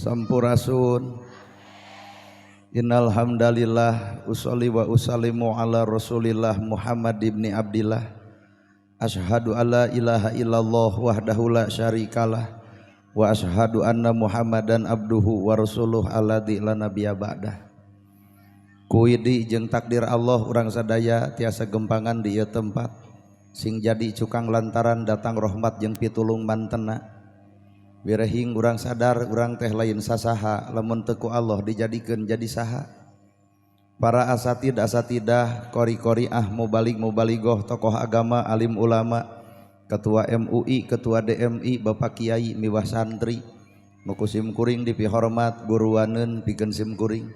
Sampurasun. Innal hamdalillah usolli wa usallimu ala Rasulillah Muhammad ibni Abdillah. Asyhadu alla ilaha illallah wahdahu la syarikalah wa asyhadu anna Muhammadan abduhu wa rasuluh alladzi la nabiyya ba'dah. Kuidi jeung takdir Allah urang sadaya tiasa gempangan di ieu tempat sing jadi cukang lantaran datang rahmat jeung pitulung mantena. Wirehing urang sadar urang teh lain sasaha lamun teu ku Allah dijadikeun jadi saha. Para asatid asatidah, qori-qoriah, mubalig mubaligoh, tokoh agama, alim ulama, ketua MUI, ketua DMI, bapak kiai miwah santri, nu ku sim kuring dipihormat guruaneun pikeun sim kuring.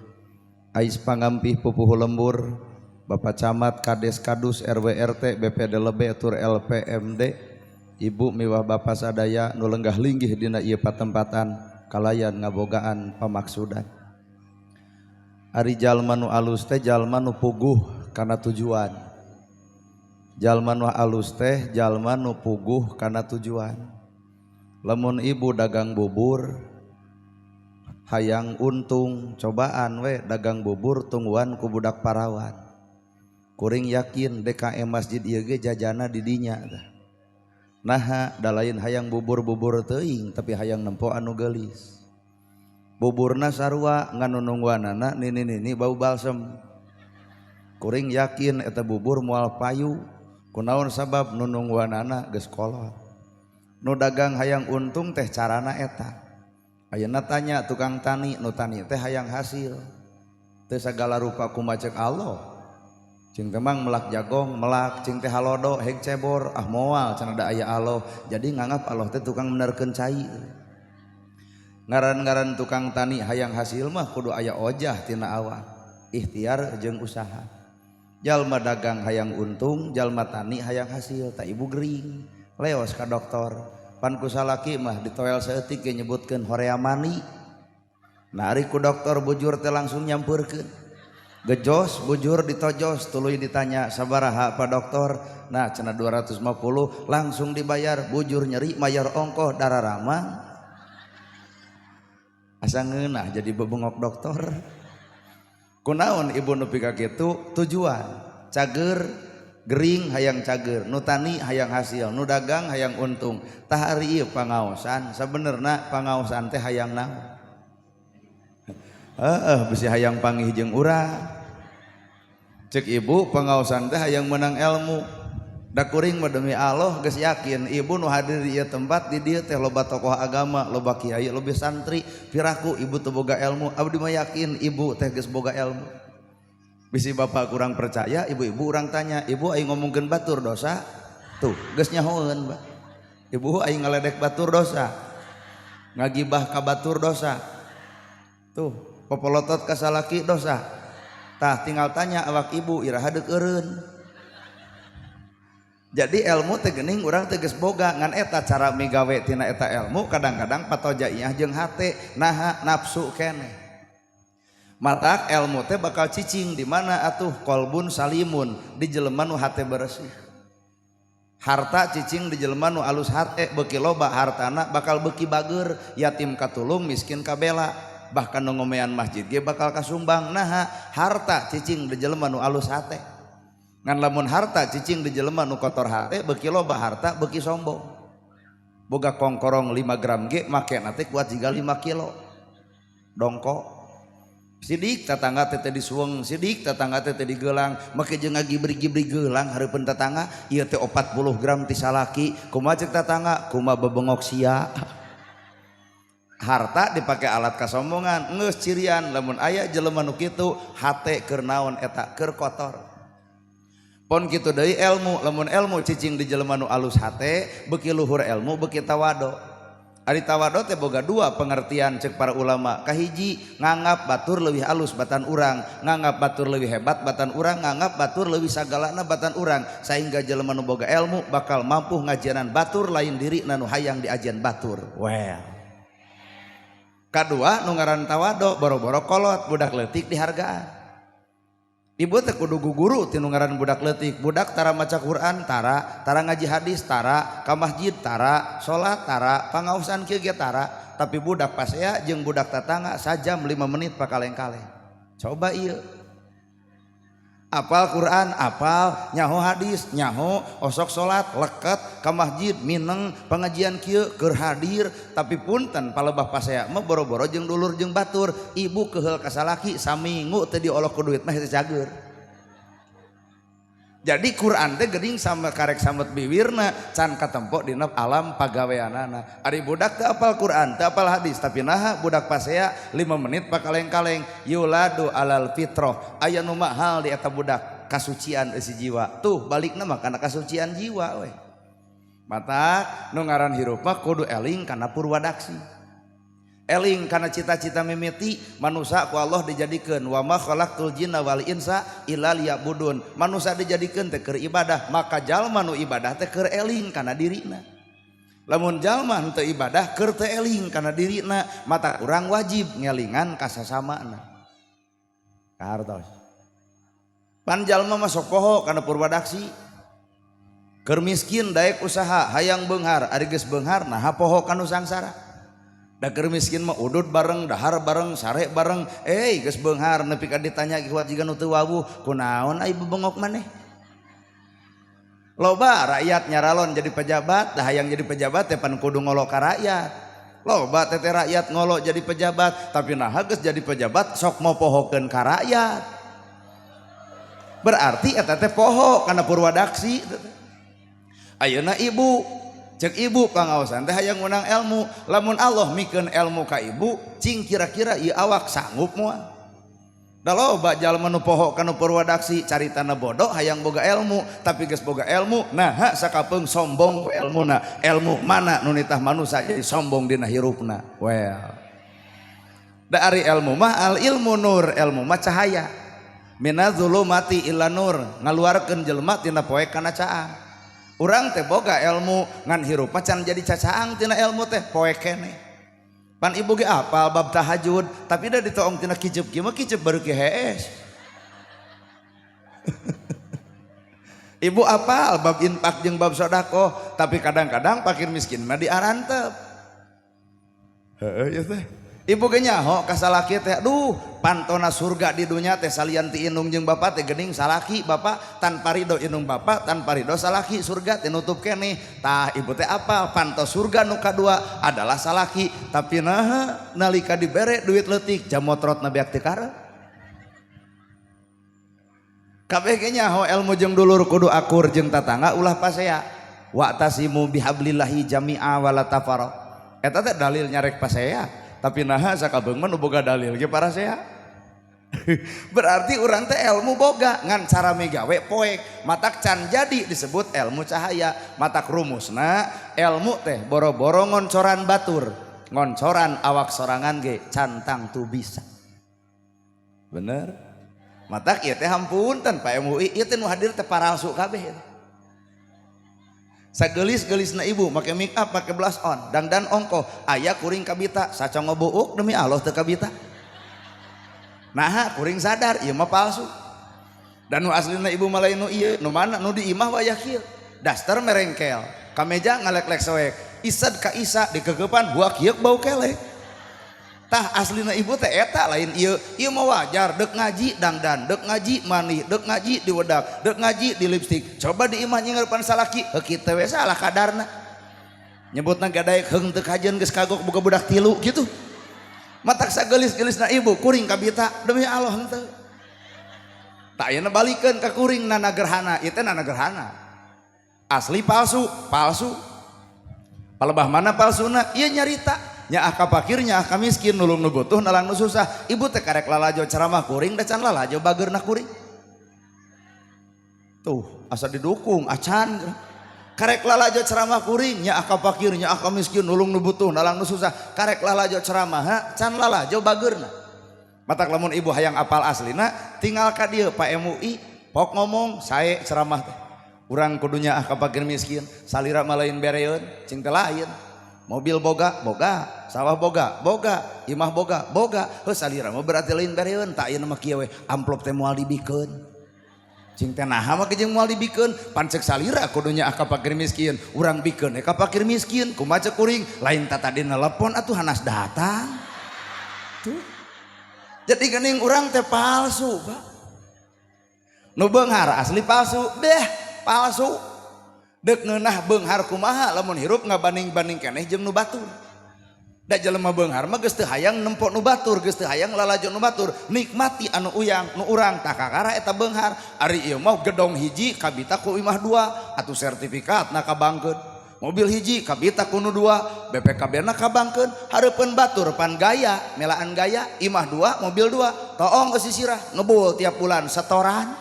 Ais pangampih pupuhu lembur, Bapak Camat, Kades, Kadus, RW, RT, BPD Lebe, tur LPMD, Ibu miwah bapak sadaya nu lenggah linggih dina ieu patempatan kalayan ngabogaan pamaksudan. Ari jalma nu alus teh jalma nu puguh kana tujuan. Jalma nu alus teh jalma nu puguh kana tujuan. Lamun ibu dagang bubur hayang untung, cobaan we dagang bubur tungguan ku budak parawan. Kuring yakin DKM masjid ieu ge jajana di dinya tah. Naha da lain hayang bubur-bubur teuing tapi hayang nempo anu geulis. Buburna sarua ngan nu nungguanana nini-nini bau balsem. Kuring yakin eta bubur moal payu. Kunaon sabab nu nungguanana geus kolot. Nu dagang hayang untung teh carana eta. Ayeuna tanya tukang tani, nu tani teh hayang hasil. Teu sagala rupa kumaha ceuk Allah. Cing teh mang melak jagong, melak cing teh halodo, heg cebor, ah moal cenah da aya Allah. Jadi nganggap Allah teh tukang menerkeun cai. Ngaran-ngaran tukang tani hayang hasil mah kudu aya ojah tina awal. Ikhtiar jeung usaha. Jalma dagang hayang untung, jalma tani hayang hasil, tak ibu gering. Leos ka dokter. Pan ku salaki mah ditoel saeutik ge nyebutkeun horea mani. Nah ari ku dokter bujur teh langsung nyampeurkeun. Gejos bujur ditojos tuluy ditanya sabaraha Pak Dokter. Nah cenah 250 langsung dibayar, bujur nyeri mayar ongkoh dararama. Asa ngeunah jadi bebengok dokter. Kunaon ibu nepi ka kitu tujuan cager gering hayang cager, nu tani hayang hasil, nu dagang hayang untung. Tah ari ieu pangaosan sabenerna pangaosan teh hayang naon? Heeh, bisi hayang panggih jeung urang. Cek ibu pangaosan teh hayang menang ilmu. Da kuring mah demi Allah geus yakin ibu nu hadir di ieu tempat di dieu teh loba tokoh agama, loba kiai, loba santri. Piraku ibu teu boga ilmu, abdi mah yakin ibu teh geus boga ilmu. Bisi bapak kurang percaya, ibu-ibu urang tanya, ibu aing ngomongkeun batur dosa? Tuh, geus nyahoeun, Pak. Ibu aing ngaledek batur dosa. Ngagibah ka batur dosa. Tuh, popolotot ka salaki dosa. Tah tinggal tanya awak ibu iraha deuk eureun. Jadi ilmu teh geuning urang teh geus boga ngan eta cara migawe tina eta ilmu kadang-kadang patojaiah jeung hate naha nafsu keneh. Matak ilmu teh bakal cicing di mana atuh kolbun salimun di jelema nu hate bersih. Harta cicing di jelema nu alus hate beuki loba hartana bakal beuki bager, yatim katulung miskin kabela, bahkan nu ngomean masjid ge bakal kasumbang. Naha harta cicing di jelema nu alus hate. Ngan lamun harta cicing di jelema nu kotor hate beuki loba harta beuki sombong. Boga kongkorong 5 gram ge makena teh kuat jiga 5 kilo. Dongko sidik tetangga teh teh disuweng, sidik tetangga teh teh digelang, make jeung ngagibri-gibri gelang hareupeun tetangga, ieu teh 40 gram ti salaki, kumaha ceuk tetangga, kumaha bebengok sia. Harta dipake alat kasombongan, geus cirian lamun aya jelema nu kitu hate keur naon eta keur kotor. Pon kitu deui ilmu, lamun ilmu cicing di jelema nu alus hate, beuki luhur ilmu beuki tawado. Ari tawado teh boga dua pengertian cek para ulama. Kahiji nganggap batur leuwih alus batan urang, nganggap batur leuwih hebat batan urang, nganggap batur leuwih sagalana batan urang, sehingga jelema nu boga ilmu bakal mampu ngajianan batur lain diri nu hayang diajian batur. Well. Kadua nu ngaran tawado boro-boro kolot budak leutik dihargaan. Ibu teh kudu guguru tinu ngaran budak leutik. Budak tara maca Quran tara, tara ngaji hadis tara, ka masjid tara, salat tara, pangaosan kieu ge tara, tapi budak pasea jeung budak tatangga sajam 5 menit pakaleng-kaleng. Coba ieu. Apal Quran, apal, nyaho hadis, nyaho, osok salat, leket, ka masjid, mineng, pengajian kieu keur hadir, tapi punten palebah pasea mah boro-boro jeung dulur jeung batur, ibu keheul ka salaki saminggu teu diolok ku duit mah hese cager. Jadi Quran teh geuning sama karek samet bibirna can katempo dina alam pagaweanana. Ari budak teu apal Quran, teu apal hadis, tapi naha budak pasea 5 menit pakaleng-kaleng yuladu alal fitroh. Aya nu mahal di eta budak kasucian eusi jiwa. Tuh balikna mah kana kasucian jiwa we. Mata nu ngaran hirup mah kudu eling kana purwadaksi. Eling kana cita-cita mimiti manusia ku Allah dijadikeun wa ma khalaqtul jinna wal insa illa liya'budun. Manusia dijadikeun teh keur ibadah, maka jalma nu ibadah teh keur eling kana dirina. Lamun jalma henteu ibadah keur teu eling kana dirina, mata urang wajib ngelingan ka sasamana. Kahartos. Pan jalma mah sok poho kana purwadaksi. Keur miskin daek usaha hayang beunghar, ari geus beunghar naha poho kanu sangsara. Da keur miskin mah udud bareng, dahar bareng, sare bareng, geus beunghar nepi ka ditanya kuat jiga nu teu wawuh, kunaon ai bebengok maneh? Loba rakyat nyaralon jadi pejabat, dah hayang jadi pejabat teh pan kudu ngolo ka rakyat. Loba teteh rakyat ngolo jadi pejabat, tapi naha geus jadi pejabat sok mopohokeun ka rakyat. Berarti eta teh poho kana purwadaksi. Ayeuna ibu cek ibu pangaosan teh hayang ngundang ilmu, lamun Allah mikeun ilmu ka ibu cing kira-kira ieu awak sanggup moal? Da loba jalma nu poho kana purwadaksi caritana bodoh hayang boga ilmu, tapi geus boga ilmu naha sakapeung sombong ku ilmuna. Ilmu mana nu nitah manusia jadi sombong dina hirupna? Well, da ari ilmu mah al ilmu nur, ilmu mah cahaya. Minaz zulumati ila nur, ngaluarkeun jelema tina poek kana caang. Urang teh boga ilmu ngan hirup mah can jadi cacaang tina ilmu teh poek keneh. Pan ibu ge apal bab tahajud, tapi da ditoong tina kicep kieu mah kicep baru ki hees. Ibu apal bab infak jeung bab sedekah, tapi kadang-kadang fakir miskin mah diarantep. Heeh ieu teh. Ibu ge nyaho ka salaki teh, aduh pantona surga di dunya teh salian ti indung jeung bapak teh geuning salaki bapak, tanpa ridho indung bapak, tanpa ridho salaki surga teh nutup keneh. Tah ibu teh apal panto surga nu kadua adalah salaki, tapi naha nalika dibere duit leutik jamotrot na beak teu karep. Kabeh ge nyaho ilmu jeung dulur kudu akur jeung tatangga ulah pasea. Wa'tasimu bihablillahi jami'a wala tafarraqu. Eta teh dalil nyarek pasea. Tapi naha sakabeung mah nu boga dalil ge parasea. Berarti urang teh ilmu boga ngan cara megawe poek, matak can jadi disebut ilmu cahaya. Matak rumusna ilmu teh boro-boro ngoncoran batur, ngoncoran awak sorangan ge can tangtu bisa. Bener? Matak ieu teh hampunten Pak MUI, ieu teh nu hadir teh paralsu kabeh. Sagelis-gelisna ibu make make up, make blush on, dangdan ongkoh, aya kuring kabita, sacongo buuk demi Allah teu kabita. Naha kuring sadar ieu mah palsu. Dan nu aslina ibu mah lain nu ieu, nu mana nu di imah wayah kieu. Daster merengkel, kameja ngalek-lek soek, isad ka isa dikegepan buak kieu bau kelek. Tah aslina ibu teh eta lain ieu, ieu mah wajar deuk ngaji dangdan, deuk ngaji mani, deuk ngaji diwedak, deuk ngaji di lipstik. Coba di imah nyingareupan salaki, heuh kitu we salah kadarna. Nyebutna gadaek heung teu kajeun geus kagok boga budak tilu gitu. Matak sagelis-gelisna ibu kuring kabita demi Allah henteu. Tak ayeuna balikeun ka kuring nana gerhana, ieu teh nana gerhana. Asli palsu, palsu. Palebah mana palsuna? Ieu nyarita. Nyaah ka fakir, nyaah ka miskin, nulung nu butuh, nalang nu susah. Ibu teh karek lalajo ceramah kuring, da can lalajo bageurna kuring. Tuh, asa didukung, acan. Karek lalajo ceramah kuring, nyaah ka fakir, nyaah ka miskin, nulung nu butuh, nalang nu susah. Karek lalajo ceramah, ha, can lalajo bageurna. Matak lamun ibu hayang apal aslina, tinggal ka dieu Pak MUI, pok ngomong, sae ceramah teh. Urang kudu nyaah ka fakir miskin, salira mah lain bereun, cing teh lain. Mobil boga, boga, sawah boga, boga, imah boga, boga. Heuh salira mah berarti lain bereun, tak ayeuna mah kieu we, amplop teh moal dibikeun. Cing teh naha mah jeung moal dibikeun, pan ceuk salira kudunya ka fakir miskin, urang bikeun ka fakir miskin, kumaha ceuk kuring, lain tatadi nelepon atuh hanas datang. Tuh. Jadi geuning urang teh palsu, Pak. Nu beunghar asli palsu, deh palsu. Dek ngeunah beunghar kumaha lamun hirup ngabanding-banding keneh jeung nu batur. Da jelema beunghar mah geus teu hayang nempo nu batur, geus teu hayang lalajo nu batur, nikmati anu uyang, nu urang tah kakara eta beunghar. Ari ieu mah gedong hiji kabita ku imah dua, atuh sertifikat na kabangkeun. Mobil hiji kabita ku nu dua, BPKB na kabangkeun, hareupeun batur pan gaya, melaan gaya, imah dua, mobil dua, toong geus sisirah, ngebul tiap bulan setoran.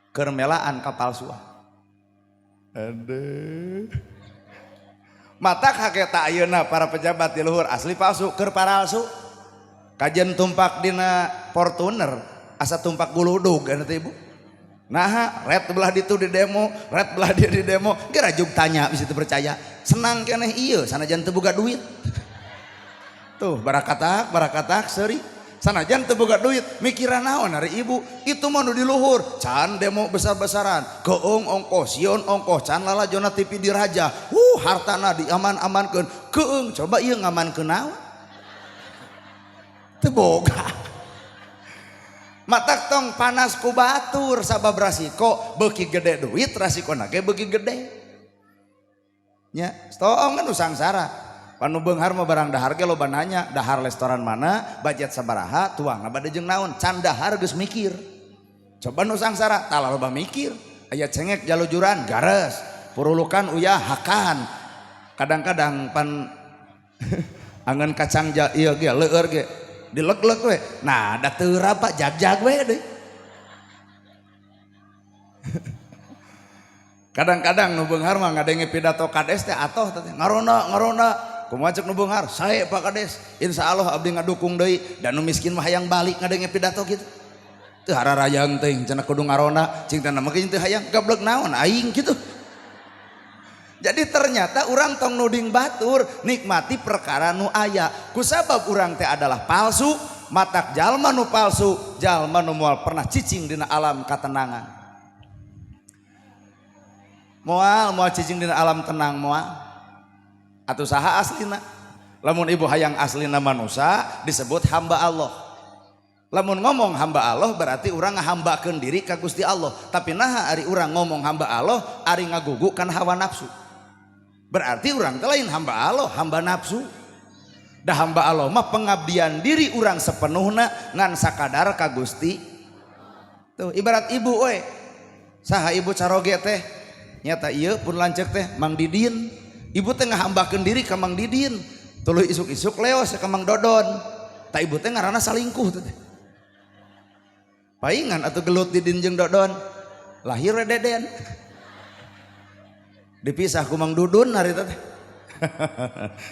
Keur melaan kapalsuan. Aduh. Mata kaketa ayeuna para pejabat di luhur asli palsu keur paralsu. Kajen tumpak dina Fortuner asa tumpak guludug kan teh ibu. Nah, red belah ditu di demo, red belah dia di demo, geura jug tanya bisa teu percaya. Senang keneh ieu sanajan teu boga duit. Tuh, barakatak, barakatak seuri. Sanajan teu boga duit, mikiran naon ari ibu? Itu mah nu di luhur, can demo besar-besaran, keung ongkoh, sieun ongkoh, can lalajona TV diraja. Hartana diaman-amankeun. Keung coba ieu ngamankeun naon? Teu boga. Matak tong panas ku batur sabab rasiko beuki gede duit rasikona ge beuki gede. Nya, toong kan nu sangsara. Panu beunghar mah barang dahar ge loba nanya, dahar restoran mana, budget sabaraha, tuangna bade jeung naon, can dahar geus mikir. Coba nu sangsara tah loba mikir, aya cengek jalujuran gares, purulukan uyah hakan. Kadang-kadang pan angan kacang ja ieu ge leueur ge dileg-leg we. Nah, da teu raba jag-jag we deui. Kadang-kadang nu beunghar mah ngadenge pidato kades teh atoh teh ngarona ngarona. Kumaha ceuk nu beunghar? Sae Pak Kades. Insyaallah abdi ngadukung deui. Dan nu miskin mah hayang balik ngadenge pidato kitu. Teu hararayang teuing cenah kudu ngarona, cing teh mah teu hayang gablek naon aing kitu. Jadi ternyata urang tong nuding batur, nikmati perkara nu aya. Kusabab urang teh adalah palsu, matak jalma nu palsu, jalma nu moal pernah cicing dina alam katenangan. Moal moal cicing dina alam tenang moal. Atuh saha aslina? Lamun ibu hayang aslina manusia disebut hamba Allah. Lamun ngomong hamba Allah berarti urang ngahambakeun diri ka Gusti Allah. Tapi naha ari urang ngomong hamba Allah ari ngagugu kana hawa nafsu. Berarti urang teh lain hamba Allah, hamba nafsu. Da hamba Allah mah pengabdian diri urang sepenuhna ngan sakadar ka Gusti. Tuh ibarat ibu we. Saha ibu caroge teh? Nyata ieu pun lanceuk teh Mang Didin. Ibu teh ngahambakeun diri ka Mang Didin. Tuluy isuk-isuk leos ka Mang Dodon. Ta ibu teh ngaranna salingkuh teh. Paingan atuh gelut Didin jeung Dodon. Lahir we Deden. Dipisah ku Mang Dudun hari teh.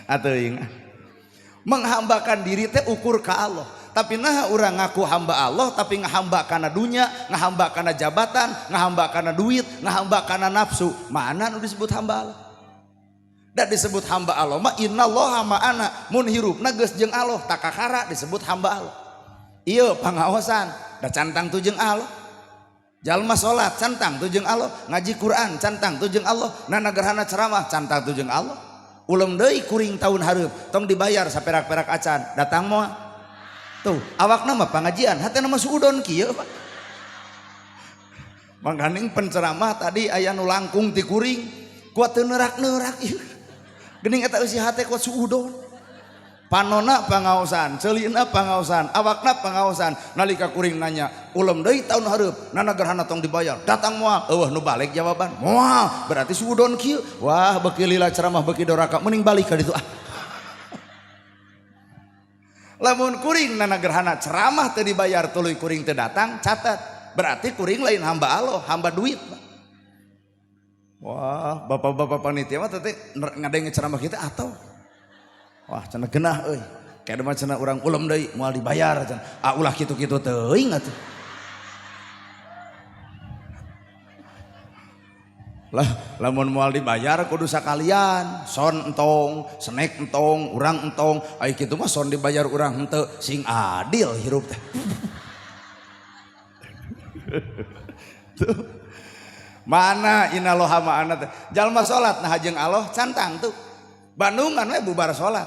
Atuh ingat. Menghambakan diri teh ukur ka Allah. Tapi nah urang ngaku hamba Allah tapi ngahamba kana dunya, ngahamba kana jabatan, ngahamba kana duit, ngahamba kana nafsu. Mana nu disebut hamba Allah? Dan disebut hamba Allah mah innallaha ma'ana, mun hirupna geus jeung Allah, takakara disebut hamba Allah. Ieu pangaosan, da cantang tu jeung Allah. Jalma salat cantang tu jeung Allah, ngaji Quran cantang tu jeung Allah, nana gerhana ceramah cantang tu jeung Allah. Ulem deui kuring tahun hareup, tong dibayar saperak-perak acan, datang moal. Tuh, awakna mah pangajian, hatena mah suudon kieu Pak. Mangkaning penceramah tadi aya nu langkung ti kuring, kuat teu neurak-neurak ieu. Geuning eta eusi hate kuat suudon. Panona pangaosan, ceulina pangaosan, awakna pangaosan. Nalika kuring nanya, ulem deui tahun hareup, nana gerhana tong dibayar, datang moal. Eueuh nu balik jawaban, moal. Berarti suudon kieu. Wah, beuki lila ceramah beuki doraka, mending balik ka ditu ah. Lamun kuring nana gerhana ceramah teu dibayar tuluy kuring teu datang, catat. Berarti kuring lain hamba Allah, hamba duit. Wah, bapak-bapak panitia mah teh ngadenge ceramah kita atau wah cenah genah euy. Kayak mah cenah urang ulem deui moal dibayar cenah. Ah ulah kitu-kitu teuing atuh. Lah lamun moal dibayar kudu sakalian, son entong, snack entong, urang entong, ai kitu mah son dibayar urang henteu, sing adil hirup teh. Tuh. Mana inaloha ma'ana teh. Jalma salat nah jeung Allah cantang tuh. Bandungan we bubar salat.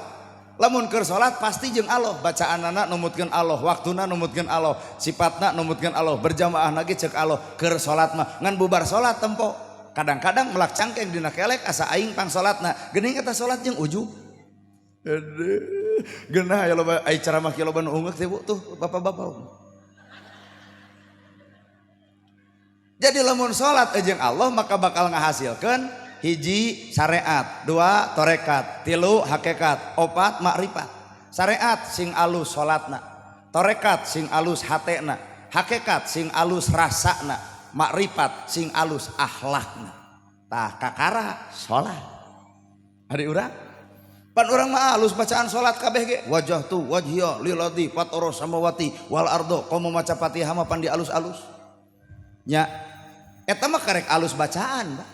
Lamun keur salat pasti jeung Allah, bacaanana numutkeun Allah, waktuna numutkeun Allah, sifatna numutkeun Allah, berjamaah ge ceuk Allah, keur salat mah ngan bubar salat tempo. Kadang-kadang melak cangkeng dina kelek asa aing pang salatna, geuning eta salat jeung ujug. Aduh, geunah aya loba ai ceramah kieu loba nu ungeuk teh Bu tuh bapak-bapak. Jadi lamun salat jeung Allah maka bakal ngahasilkeun hiji syariat, dua torekat, tilu hakikat, opat makrifat. Syariat sing alus salatna, torekat sing alus hatena, hakikat sing alus rasana, makrifat sing alus akhlakna. Tah kakara salat. Ari urang pan urang mah alus bacaan salat kabeh ge. Wajah tu wajhiya liladzi fatara samawati wal ardo. Komo maca Fatihah mah pan di alus-alus. Nya eta mah karek alus bacaan, Pak.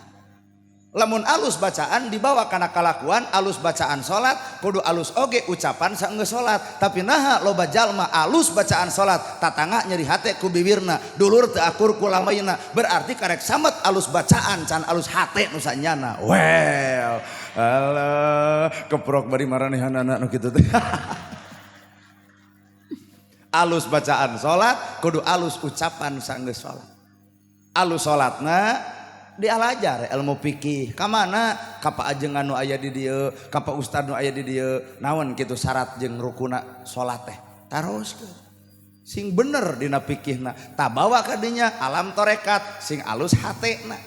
Lamun alus bacaan dibawa kana kalakuan, alus bacaan salat kudu alus oge ucapan saenggeus salat. Tapi naha loba jalma alus bacaan salat tatangga nyeri hate ku bibirna, dulur teu akur ku lamaina, berarti karek samet alus bacaan can alus hate nu sanyana. Well, alah keprok bari maranehanana nu kitu teh. Alus bacaan salat kudu alus ucapan saenggeus salat. Alus salatna dialajar ilmu fikih ka mana ka pa ajengan nu aya di dieu, ka pa ustad nu aya di dieu, naon kitu syarat jeung rukuna salat teh taroskeun sing bener dina fikihna, tabawa ka dinya alam torekat sing alus hatena,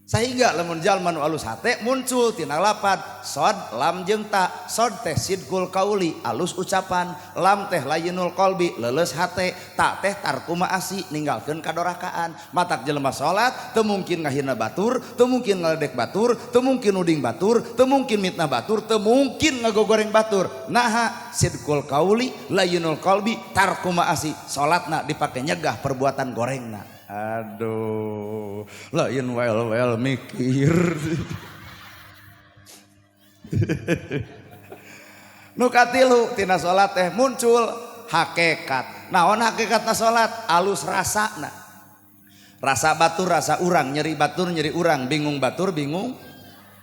sehingga lamun jalma nu alus hate muncul tina lapad sod lam jeung ta. Sod teh sidqul kauli alus ucapan, lam teh layinul qalbi leuleus hate, ta teh tarku maasi ninggalkeun kadorakaan. Matak jelema salat teu mungkin ngahina batur, teu mungkin ngaledek batur, teu mungkin nuding batur, teu mungkin mitnah batur, teu mungkin ngagogoreng batur. Naha sidqul kauli layinul qalbi tarku maasi, salatna dipake nyegah perbuatan gorengna. Aduh, lain well mikir. Nu katilu tina salat teh muncul hakikat. Naon hakikatna salat? Alus rasana. Rasa batur rasa urang, nyeri batur nyeri urang, bingung batur bingung.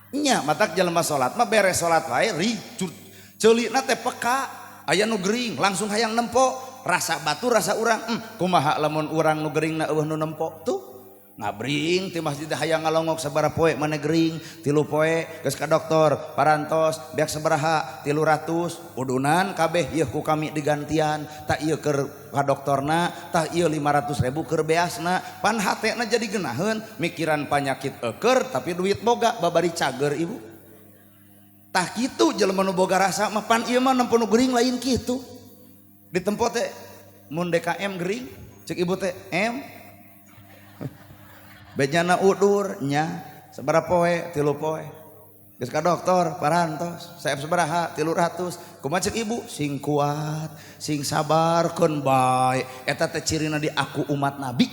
Nya matak jelema salat mah beres salat wae ricut. Ceulina teh peka, aya nu gering langsung hayang nempo. Rasa batur rasa urang, kumaha lamun urang nu geringna eueuh nu nempo tuh ngabring ti masjid hayang ngalongok sabaraha poe mana gering 3 poe geus ka dokter parantos beak sabaraha 300 udunan kabeh ieu ku kami digantian tah ieu keur ka dokterna tah ieu 500.000 keur beasna pan hatena jadi geunaheun mikiran panyakit eueur tapi duit boga babari cager ibu tah kitu jelema nu boga rasa mah pan ieu mah nempo nu gering lain kitu. Di tempo teh mun DKM gering cek ibu teh M bejana udur nya sabaraha poe 3 poe geus ka dokter parantos saep sabaraha 300 kumaha cek ibu sing kuat sing sabar keun bae eta teh cirina di aku umat nabi.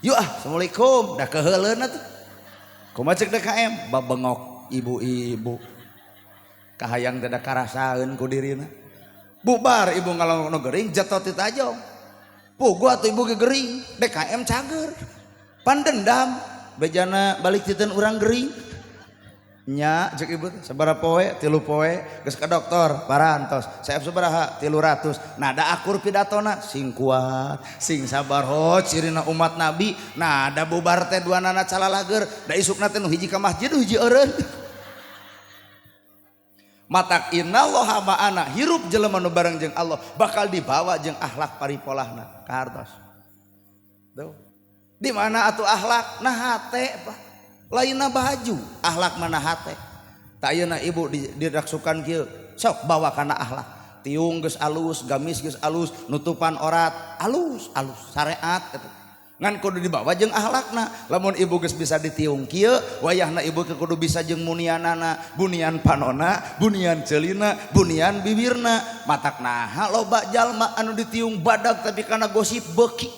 Yuk ah assalamualaikum dah keheuleun atuh kumaha cek DKM babengok ibu-ibu kahayang teh da karasaeun ku dirina. Bubar ibu ngalongok nu gering jatuh ti tajong. Puguh atuh ibu ge gering, DKM cager. Pan dendam bejana balik titeun urang gering. Nya ceuk ibu teh sabaraha poe 3 poe geus ka dokter parantos. Saep sabaraha 300. Nada akur pidatona sing kuat, sing sabar ho cirina umat nabi. Nada bubar teh duanana calalager, da isukna teh nu hiji ka masjid nu hiji eureun. Matak innallaha ma'ana hirup jelema nu bareng jeung Allah bakal dibawa jeung akhlak paripolahna kahartos. Tuh. Di mana atuh akhlak? Nah hate Pak. Lainna baju, akhlak mana hate. Tak ayeuna ibu diraksukan kieu, sok bawa kana akhlak. Tiung geus alus, gamis geus alus, nutupan orat alus, alus syariat eta. Ngan kudu dibawa jeung akhlakna. Lamun ibu geus bisa ditiung kieu, wayahna ibu ke kudu bisa jeung munianana, bunian panona, bunian ceulina, bunian bibirna. Matak naha loba jalma anu ditiung badag tapi kana gosip beuki.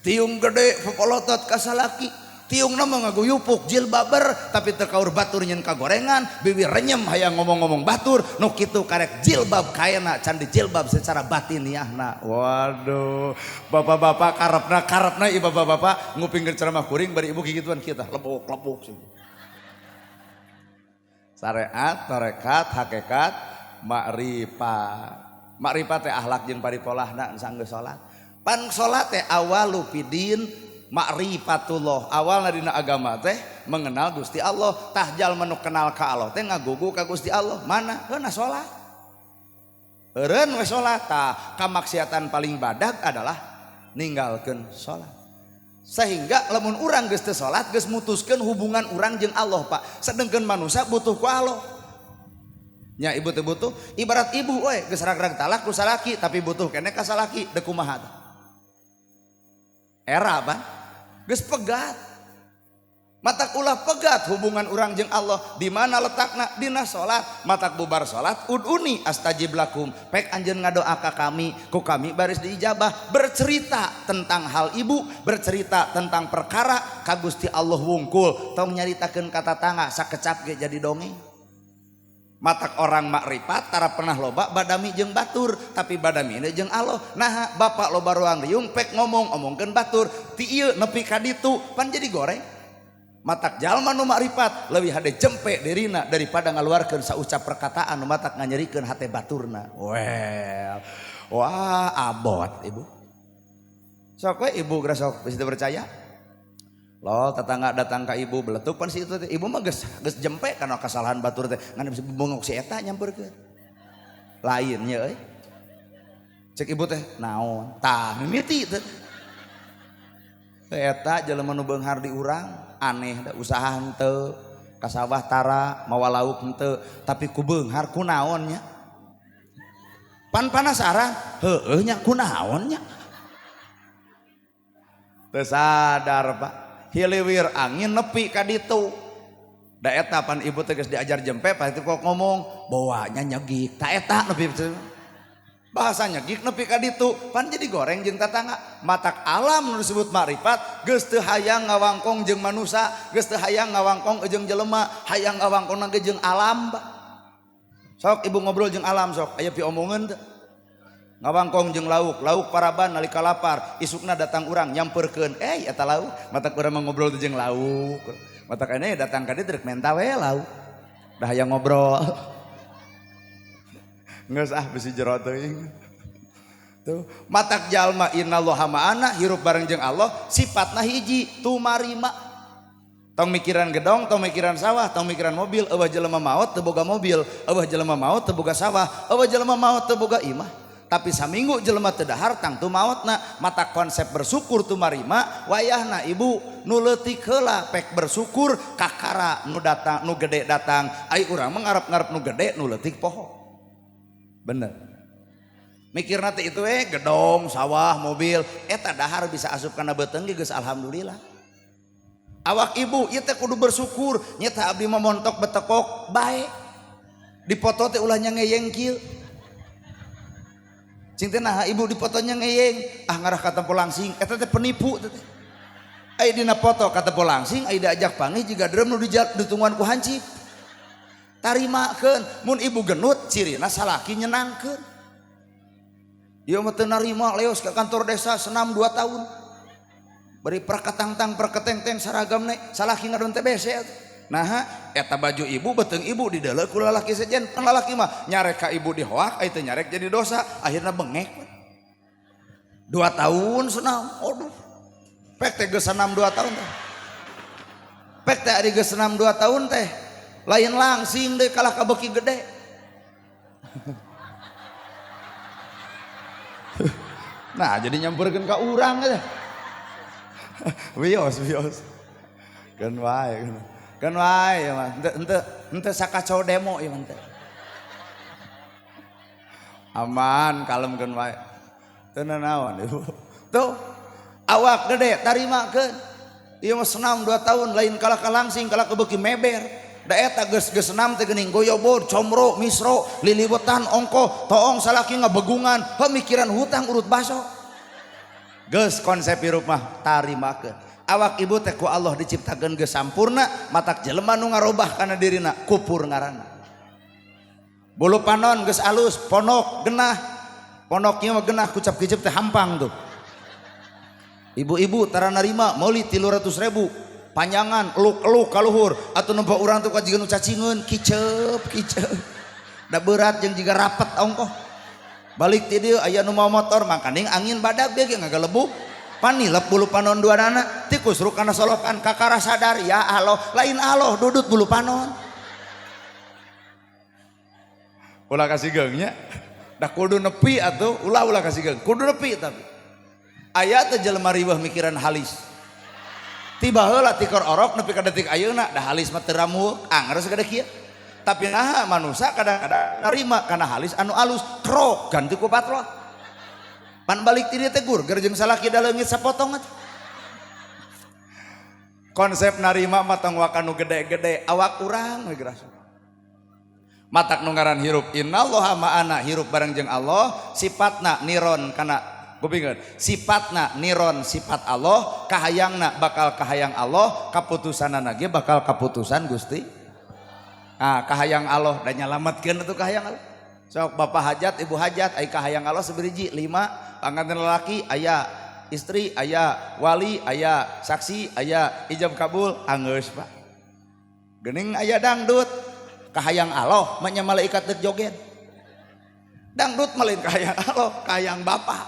Tiung gede popolotot ka salaki. Tiungna mah ngaguyupuk jilbaber tapi teu kaur batur nyen kagorengan, biwir renyem hayang ngomong-ngomong batur, nu kitu karek jilbab kaena can dijilbab secara batiniahna. Waduh, bapak-bapak karepna ieu bapak-bapak ngupingkeun ceramah kuring bari ibu kikituan kita lebok-lebok. Syariat, tarekat, hakikat, makrifat. Makrifat teh akhlak jeung paripolahna sanggeus salat. Pan salat teh awalu fidin makrifatullah. Awalna dina agama teh mengenal Gusti Allah. Tah jalma nu kenal ka Allah teh ngagugu ka Gusti Allah. Mana? Heuna salat. Eureun we salat. Tah kamaksiatan paling badag adalah ninggalkeun salat. Sehingga lamun urang geus teu salat geus mutuskeun hubungan urang jeung Allah, Pak. Sedengkeun manusia butuh ku Allah. Nya ibu teh butuh, ibarat ibu we geus rag-rag talak ku salaki tapi butuh keneh ka salaki deuk kumaha tah? Era Pak. Geus pegat. Matak ulah pegat hubungan urang jeung Allah. Di mana letakna? Dina salat. Matak bubar salat uduni astajib lakum. Pek anjeun ngadoa ka kami, ku kami baris diijabah. Bercerita tentang hal ibu, bercerita tentang perkara ka Gusti Allah wungkul. Tong nyaritakeun ka tatangga sakecap ge jadi dongeng. Matak orang makrifat tara pernah loba badami jeung batur, tapi badami ini jeung Allah. Nah, bapak loba ruang riung pek ngomong omongkeun batur, ti ieu nepi ka ditu pan jadi goreng. Matak jalma nu makrifat leuwih hade jempe dirina daripada ngaluarkeun saucap perkataan nu matak nganyerikeun hate baturna. Well, wah abot ibu. Sok we ibu geura sok geus teu percaya. Lol tetangga datang ka ibu beletuk pan si itu teh. Ibu mah geus jempe kana kesalahan batur teh ngan bisa bengok si eta nyamperkeun. Lain nya euy. Cek ibu teh naon? Tah mimiti teh. Eta jelema nu beunghar di urang aneh da usaha henteu, ka sawah tara, mawa lauk henteu, tapi ku beunghar ku naon nya? Pan panasaran, heueuh nya ku naon nya? Teu sadar Pak. Hiliwir angin nepi ka ditu. Da eta pan ibu teh geus diajar jempe pasti kok ngomong bawanya nyegik. Ta eta nepi bahasa nyegik nepi ka ditu pan jadi goreng jeung tatangga. Matak alam nu disebut makrifat geus teu hayang ngawangkong jeung manusa, geus teu hayang ngawangkong jeung jelema, hayang ngawangkongna ge jeung alam. Sok ibu ngobrol jeung alam sok aya piomongeun teu. Ngawangkong jeung lauk, lauk paraban nalika lapar, isukna datang urang nyamperkeun, eta lauk, matak urang mah ngobrol teh jeung lauk. Matak ene datang ka dieu rek menta we lauk. Dah hayang ngobrol. Geus ah bisi jero teuing. Tuh, matak jalma innallaha ma'ana hirup bareng jeung Allah, sifatna hiji, tumarima. Tong mikiran gedong, tong mikiran sawah, tong mikiran mobil, eueuh jelema maot teu boga mobil, eueuh jelema maot teu boga sawah, eueuh jelema maot teu boga imah. Tapi saminggu jelema teu dahar tangtu maotna. Mata konsep bersyukur tumarima wayahna ibu nu leutik heula pek bersyukur kakara nu datang nu gede datang. Ai urang mah ngarep-ngarep nu gede nu leutik poho. Bener. Mikirna teh itu gedong, sawah, mobil, eta dahar bisa asup kana beuteung ge geus alhamdulillah. Awak ibu ieu teh kudu bersyukur, nyeta abdi mah montok betekok bae. Dipoto teh ulah nya ngeyeng kieu. Cing teh naha ibu dipotonya ngeyeng, ah ngarah ka tempo langsing, eta teh penipu teh. Ai dina foto ka tempo langsing, ai diajak panggih jiga drum nu ditungguan ku hancip. Tarimakeun, mun ibu genut cirina salaki nyenangkeun. Ieu mah teu narima leos ka kantor desa senam 2 tahun. Bari perketangtang perketengteng saragamna salaki ngadon TBC atuh. Naha eta baju ibu beuteung ibu dideuleu ku lalaki sejen, pan lalaki mah nyarek ka ibu dihoak ai teu nyarek jadi dosa, akhirna bengek. 2 tahun senam, aduh. Pek teh geus senam 2 tahun teh. Pek teh ari geus senam 2 tahun teh. Lain langsing deui kalah ka beuki gede. Nah, jadi nyamperkeun ka urang teh. Wios, wios. Keun wae. Keun wae ya mah. Henteu sakacau demo ieu mah teh. Aman, kalem keun wae. Teu nanaon ibu. Tuh, awak gede tarimakeun. Ieu mah senam 2 tahun lain kalah ka langsing kalah ka beuki meber. Da eta geus senam teh geuning goyobod, comro, misro, liliwetan, ongkoh, toong salaki ngabegungan, pemikiran hutang urut baso. Geus konsep hirup mah tarimakeun. Awak ibu teh ku Allah diciptakeun geus sampurna, matak jelema nu ngarobah kana dirina kupur ngaranna. Bulu panon geus alus, ponok genah. Ponoknya mah genah kucap-kicep teh hampang tuh. Ibu-ibu tara narima meuli 300.000 panjangan eluk-eluk kaluhur atuh nempo urang tuh kajiga nu cacingeun kicep kicep. Da berat jeung jiga rapet ongkoh. Balik ti dieu aya nu mau motor mangkaning angin badag ge ngagalebuk. Panilep bulu panon duanana tikus rukana solokan kakara sadar ya Allah lain Allah dudut bulu panon. Ulah kasih geungnya. Da kudu nepi atuh ulah ulah kasih geung kudu nepi tapi. Aya teh jelema riweuh mikiran halis. Tiba heula tikor orok nepi ka detik ayeuna da halis mah teu ramueuk anger sagede kieu. Tapi naha manusia kadang-kadang narima kana halis anu alus krok ganti ku patrol. Pan balik ti dieu teh gurger jeung salaki da leungit sapotong atuh. Konsep narima mah tong waka nu gede-gede awak urang we geus. Matak nu ngaran hirup innallaha ma'ana hirup bareng jeung Allah sifatna niron kana kupingkeun sifatna niron sifat Allah kahayangna bakal kahayang Allah kaputusanana ge bakal kaputusan Gusti. Ah kahayang Allah da nyalametkeun atuh kahayang Allah. Sok bapak hajat ibu hajat ai kahayang Allah sabiriji 5 panganten lalaki aya istri aya wali aya saksi aya ijab kabul anggeus Pak. Geuning aya dangdut kahayang Allah mah nya malaikat deuk joget. Dangdut mah lain kahayang Allah kahayang bapak.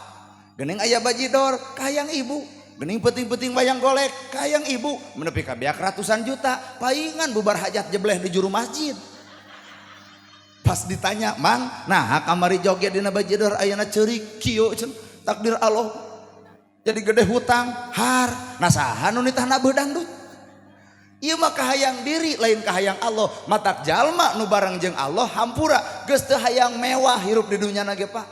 Geuning aya bajidor kahayang ibu. Geuning peuting-peuting wayang golek kahayang ibu. Menepi ka beak ratusan juta paingan bubar hajat jebleh di juru masjid. Pas ditanya mang nah kamari joget dina bajidor ayeuna ceurik kieu cenah takdir Allah jadi gede hutang har nah saha nu nitahna beuh dangdut. Ieu mah kahayang diri lain kahayang Allah. Matak jalma nu bareng jeung Allah hampura geus teu hayang mewah hirup di dunya na ge Pak.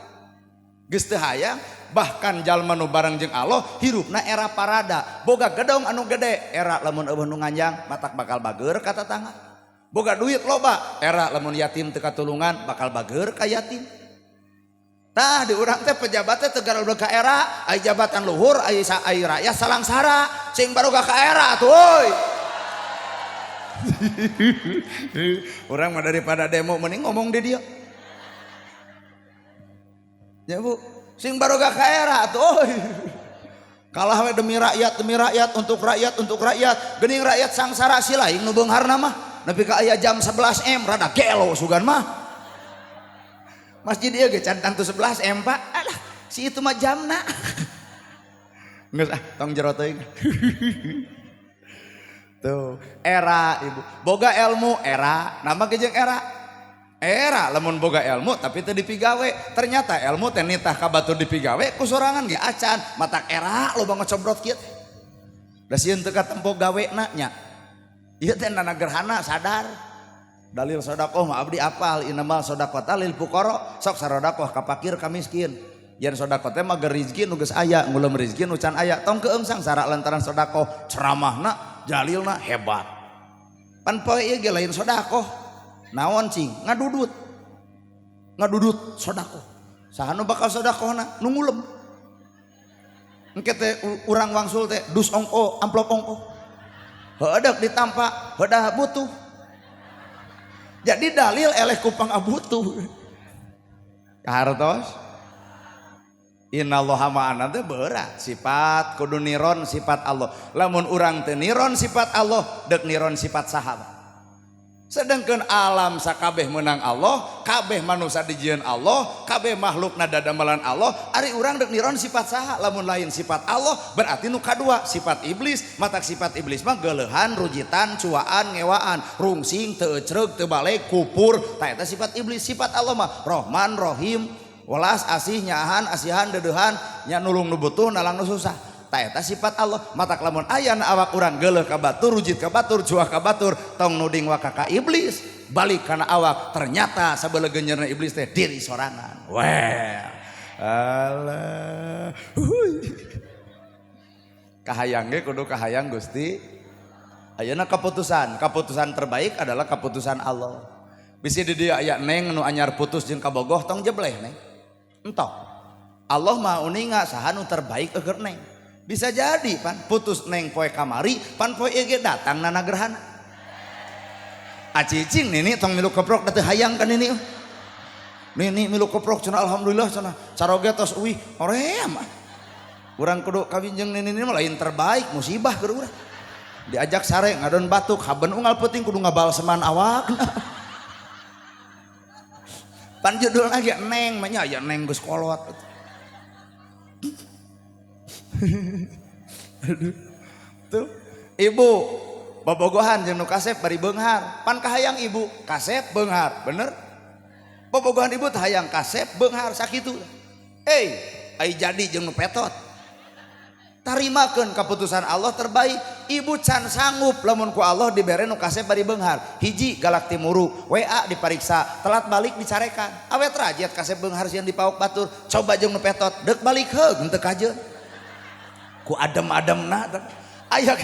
Geus teu hayang bahkan jalma nu bareng jeung Allah hirupna era parada. Boga gedong anu gede era lamun eueuh nu nganjang matak bakal bageur ka tatangga. Boga duit loba era lamun yatim teu katulungan bakal bageur ka yatim. Tah di urang teh pejabat teh teu garobrol ka era ai jabatan luhur ai rakyat salangsara sing baroga ka era atuh euy. Orang mah daripada demo mending ngomong di dia. Ya Bu, sing baroga ka era atuh euy. Kalah we demi rakyat, untuk rakyat, untuk rakyat. Geuning rakyat sangsara si lain nu beungharna mah. Nepi ka aya jam 11 M rada gelo sugan mah. Masjid ieu ge can tangtu 11 M Pak. Alah, si itu mah jamna. Geus ah, tong jero teuing. Tuh, era ibu. Boga ilmu era, nama ge jeung era. Era lamun boga ilmu tapi teu dipigawe. Ternyata ilmu teh nitah ka batur dipigawe ku sorangan ge acan. Matak era loba ngocobrot kieu. Da sieun teu katempo gawena nya. Ieu teh nana gerhana sadar. Dalil sedekah mah abdi apal innamal sedaqata lil fuqara. Sok sarodakoh ka fakir ka miskin. Yen sedekah teh mah rizki nu geus aya, ngulem rizki nu can aya. Tong keung sangsara lantaran sedekah ceramahna jalilna hebat. Pan poe ieu ge lain sedekah. Naon cing ngadudut. Ngadudut sedekah. Saha nu bakal sedekahna? Nu ngulem. Engke teh urang wangsul teh dus ongko, amplop ongko. Heudeuk ditampa, heudah butuh. Jadi dalil eleh ku pangabutuh. Kahartos? Innallaha ma'ana teh berat sifat kudu niron sifat Allah. Lamun urang teu niron sifat Allah, deuk niron sifat saha. Sedangkan alam sakabeh menang Allah, kabeh manusia dijieun Allah, kabeh makhlukna dadamelan Allah, ari urang deuk niron sifat saha? Lamun lain sifat Allah berarti nu kadua sifat iblis. Matak sifat iblis mah geuleuhan, rujitan, cuaan, ngewaan, rungsing, teu ecreug, teu balik, kupur. Tah eta sifat iblis. Sifat Allah mah Rahman, Rahim, welas asih, nyaahan, asihan, deudeuhan, nya nulung nu butuh, nalang nu susah. Tah eta sifat Allah. Matak lamun aya na awak urang geuleuh ka batur, rujit ka batur, cuah ka batur, tong nuding waka ka iblis, balik kana awak. Ternyata sabeulegeunyeurna iblis teh diri sorangan. Weh. Alah. Huy. Kahayang ge kudu kahayang Gusti. Ayeuna keputusan, keputusan terbaik adalah keputusan Allah. Bisi di dieu aya neng nu anyar putus jeung kabogoh tong jebleh neng. Entong. Allah Maha uninga saha nu terbaik eueuh neng. Bisa jadi pan putus neng poe kamari, pan poe ieu ge datang nana gerhana. Acicing nini tong milu keprok da teu hayang ka nini. Nini milu keprok cenah alhamdulillah cenah. Caroge tos uih hoream ah. Urang kudu kawin jeung nini mah lain terbaik musibah keur urang. Diajak sare ngadon batuk haben unggal peuting kudu ngabalseman awak. Pan judul lagi neng mah nya aya neng geus kolot. Aduh. Tuh, ibu bobogohan jeung nu kasep bari beunghar. Pan kahayang ibu kasep beunghar, bener? Bobogohan ibu teh hayang kasep beunghar sakitu. Ai jadi jeung nu petot. Tarimakeun keputusan Allah terbaik. Ibu can sanggup lamun ku Allah dibere nu kasep bari beunghar. Hiji galak timuru, WA dipariksa, telat balik dicarekan. Awet rajet kasep beunghar sieun dipaok batur. Coba jeung nu petot, deuk balik heug henteu kajeun. Ku adem-ademna aya.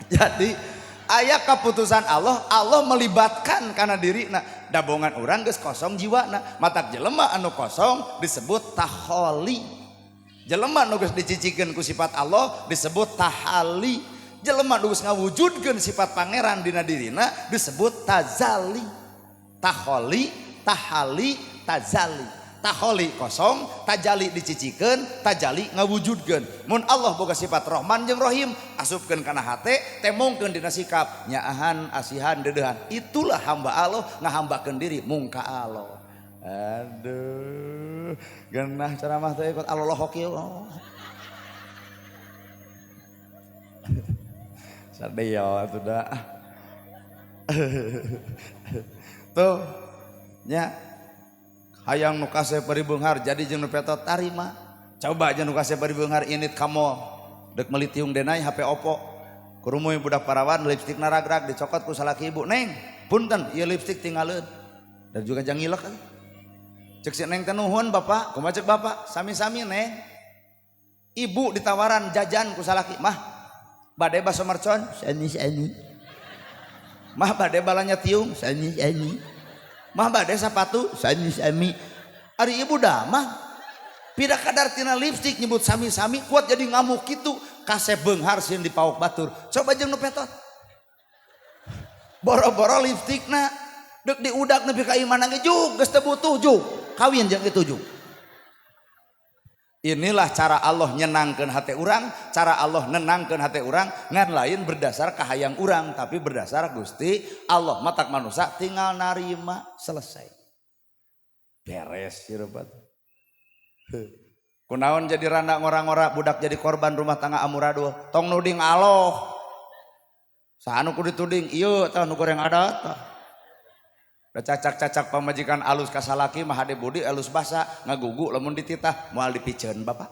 Jadi aya keputusan Allah, Allah melibatkan kana dirina. Dabongan urang geus kosong jiwana, matak jelema anu kosong disebut taholi. Jelema nu geus dicicikeun ku sifat Allah disebut tahali. Jelema nu geus ngawujudkeun sifat pangeran dina dirina disebut tazali. Taholi, tahali, tazali. Taholi kosong, tajali dicicikeun, tajali ngawujudkeun. Mun Allah boga sifat Rahman jeung Rahim, asupkeun kana hate, temongkeun dina sikap, nyaahan, asihan, deudeuhan. Itulah hamba Allah ngahambakeun diri mung ka Allah. Aduh, geunah ceramah teh ikut Allah kieu. Sadaya atuh da. Tuh, nya hayang nu kasep bari beunghar jadi jeung nu petot tarima. Coba jeung nu kasep bari beunghar init ka mall deuk meuli tiung denai HP Oppo. Kurumuy budak parawan lipstik naragrag dicokot ku salaki ibu. Neng, punten ieu lipstik tinggaleun. Dan juga jang ngilek. Cek si neng teh nuhun bapak, kumaha cek bapak? Sami-sami neng. Ibu ditawaran jajan ku salaki, mah bade baso mercon, sami-sami. Mah bade balanya tiung, sami-sami. Mah bade sepatu sami-sami. Ari ibu dah mah pida kadar tina lipstik nyebut sami-sami kuat jadi ngamuk kitu kasep beunghar sieun dipaok batur. Coba jeung nu petot. Boro-boro lipstikna deuk diudak nepi ka imahna ge jug geus teu butuh jug. Kawin jeung kitu jug. Inilah cara Allah nyenangkeun hate urang, cara Allah nenangkeun hate urang, ngan lain berdasar kahayang urang, tapi berdasar Gusti Allah. Matak manusia tinggal narima selesai. Beres hirup atuh. Kunaon jadi randa ngora-ngora budak jadi korban rumah tangga amuradul. Tong nuding Allah. Saha nu kudu dituding? Ieu tah nu goreng adat tah. Cacak-cacak pamajikan alus kasalaki mah hade budi alus basa ngagugu lamun dititah moal dipiceun bapak.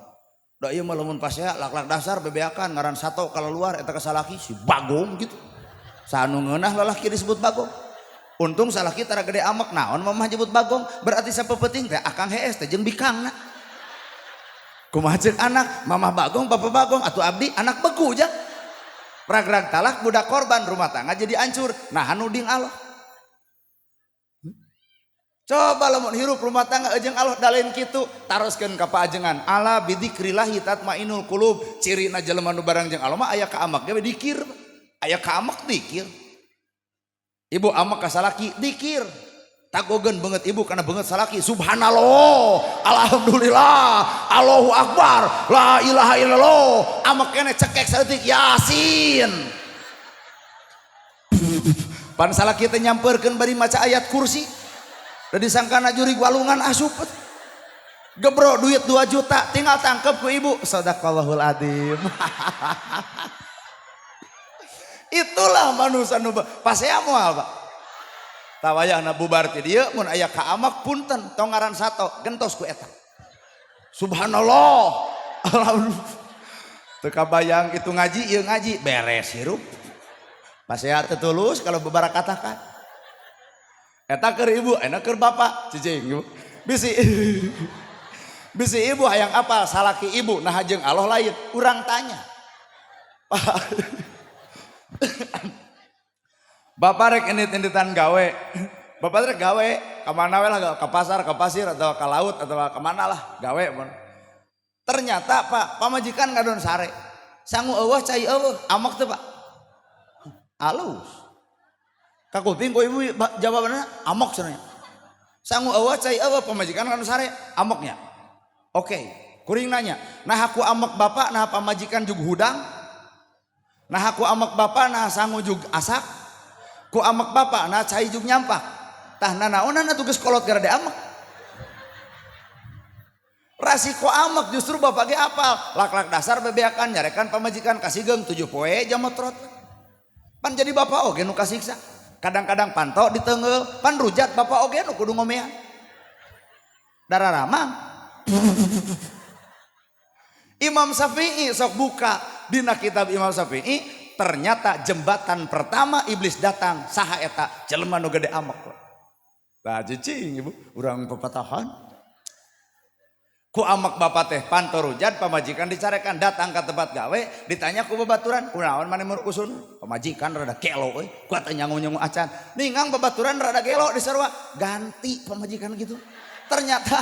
Da ieu mah lamun pasea lak-lak dasar bebeakan ngaran sato kaluar eta kasalaki si bagong gitu. Saha nu ngeunah lalaki disebut bagong. Untung salaki tara gede amek naon mamah nyebut bagong berarti sapeupeting teh akang hees teh jeung bikangna. Kumaha ceuk anak mamah bagong bapak bagong atuh abdi anak beku jang. Rag-rag talak budak korban rumah tangga jadi hancur nah nuding Allah. Coba lamun hirup rumah tangga jeung Allah da lain kitu taroskeun ka paajengan ala bidzikrillahi tatmainul qulub. Cirina jelema nu barang jeung Allah mah aya ka amak ge dikir, aya ka amak dikir. Ibu amak ka salaki dikir. Tagogeun beungeut ibu kana beungeut salaki subhanallah alhamdulillah Allahu akbar la ilaha illallah. Amak keneh cekek saeutik yasin. Pan salaki teh nyampeurkeun bari maca ayat kursi. Da disangkana jurig walungan asup. Gebro duit 2 juta tinggal tangkep ku ibu. Sadaqallahul adzim. Itulah manusia nu pasea moal Pak. Tawayahna bubar ti dieu mun aya ka amak punten tong ngaran sato gentos ku eta. Subhanallah. Alhamdulillah. Teu kabayang itu ngaji ieu ngaji beres hirup. Pasea teu tulus kalau bebarakatakan. Eta keur ibu, enak keur bapak, cicing ibu. Bisi bisi ibu hayang apal salaki ibu nah jeung Allah lain, urang tanya. Bapak rek indit-inditan gawe. Bapak teh gawe ka mana we lah, ke pasar, ke pasir atau ke laut atau ke mana lah gawe mun. Ternyata Pak, pamajikan ngadon sare. Sangu euweuh, cai euweuh, ambek teu, Pak? Alus. Kakuping ku ibu jawabanna ambek cenah. Sangu euweuh, cai euweuh, pamajikan ngadon sare, ambeknya. Oke, kuring nanya, nah aku ambek bapak, nah pamajikan juga hudang? Nah aku ambek bapak, nah sangu juga asak? Ku ambek bapak, nah cai juga nyampak? Tah nanaonan atuh geus kolot gara ambek. Rasiko ambek justru bapak ge apal. Lak-lak dasar bebeakan nyarekan pamajikan kasigeung 7 poe jamotrot. Pan jadi bapak oge nu kasiksa. Kadang-kadang panto ditengeul, pan rujat bapak oge nu kudu ngomean. Dararamang. Imam Syafi'i sok buka dina kitab Imam Syafi'i, ternyata jembatan pertama iblis datang saha eta? Jelema nu gede ambek. Tah cicing ibu, urang pepatahan. Ku ambek bapak teh panto rujat, pamajikan dicarekan, datang ke tempat gawe, ditanya ku babaturan, kunaon maneh usun? Pamajikan rada gelo euy, kuat teh nyangu-nyangu acan. Ningang babaturan rada gelo disarua, ganti pamajikan gitu. Ternyata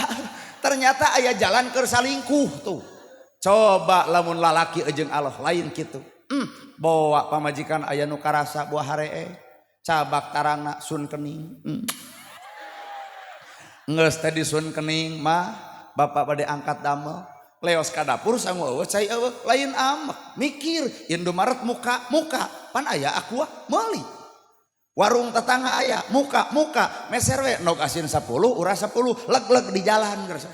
ternyata aya jalan keur salingkuh tuh. Coba lamun lalaki jeung Allah lain kitu. Bawa pamajikan aya nu karasa buah haree, cabak tarangna sun kening. Geus teh disun kening mah bapak bade angkat damel, leos ka dapur sangu euweuh, cai euweuh, lain ambek, mikir Indomaret muka muka, pan aya Aqua meuli, warung tetangga aya muka muka, meser we nog asin 10 urah 10 leg-leg di jalan geus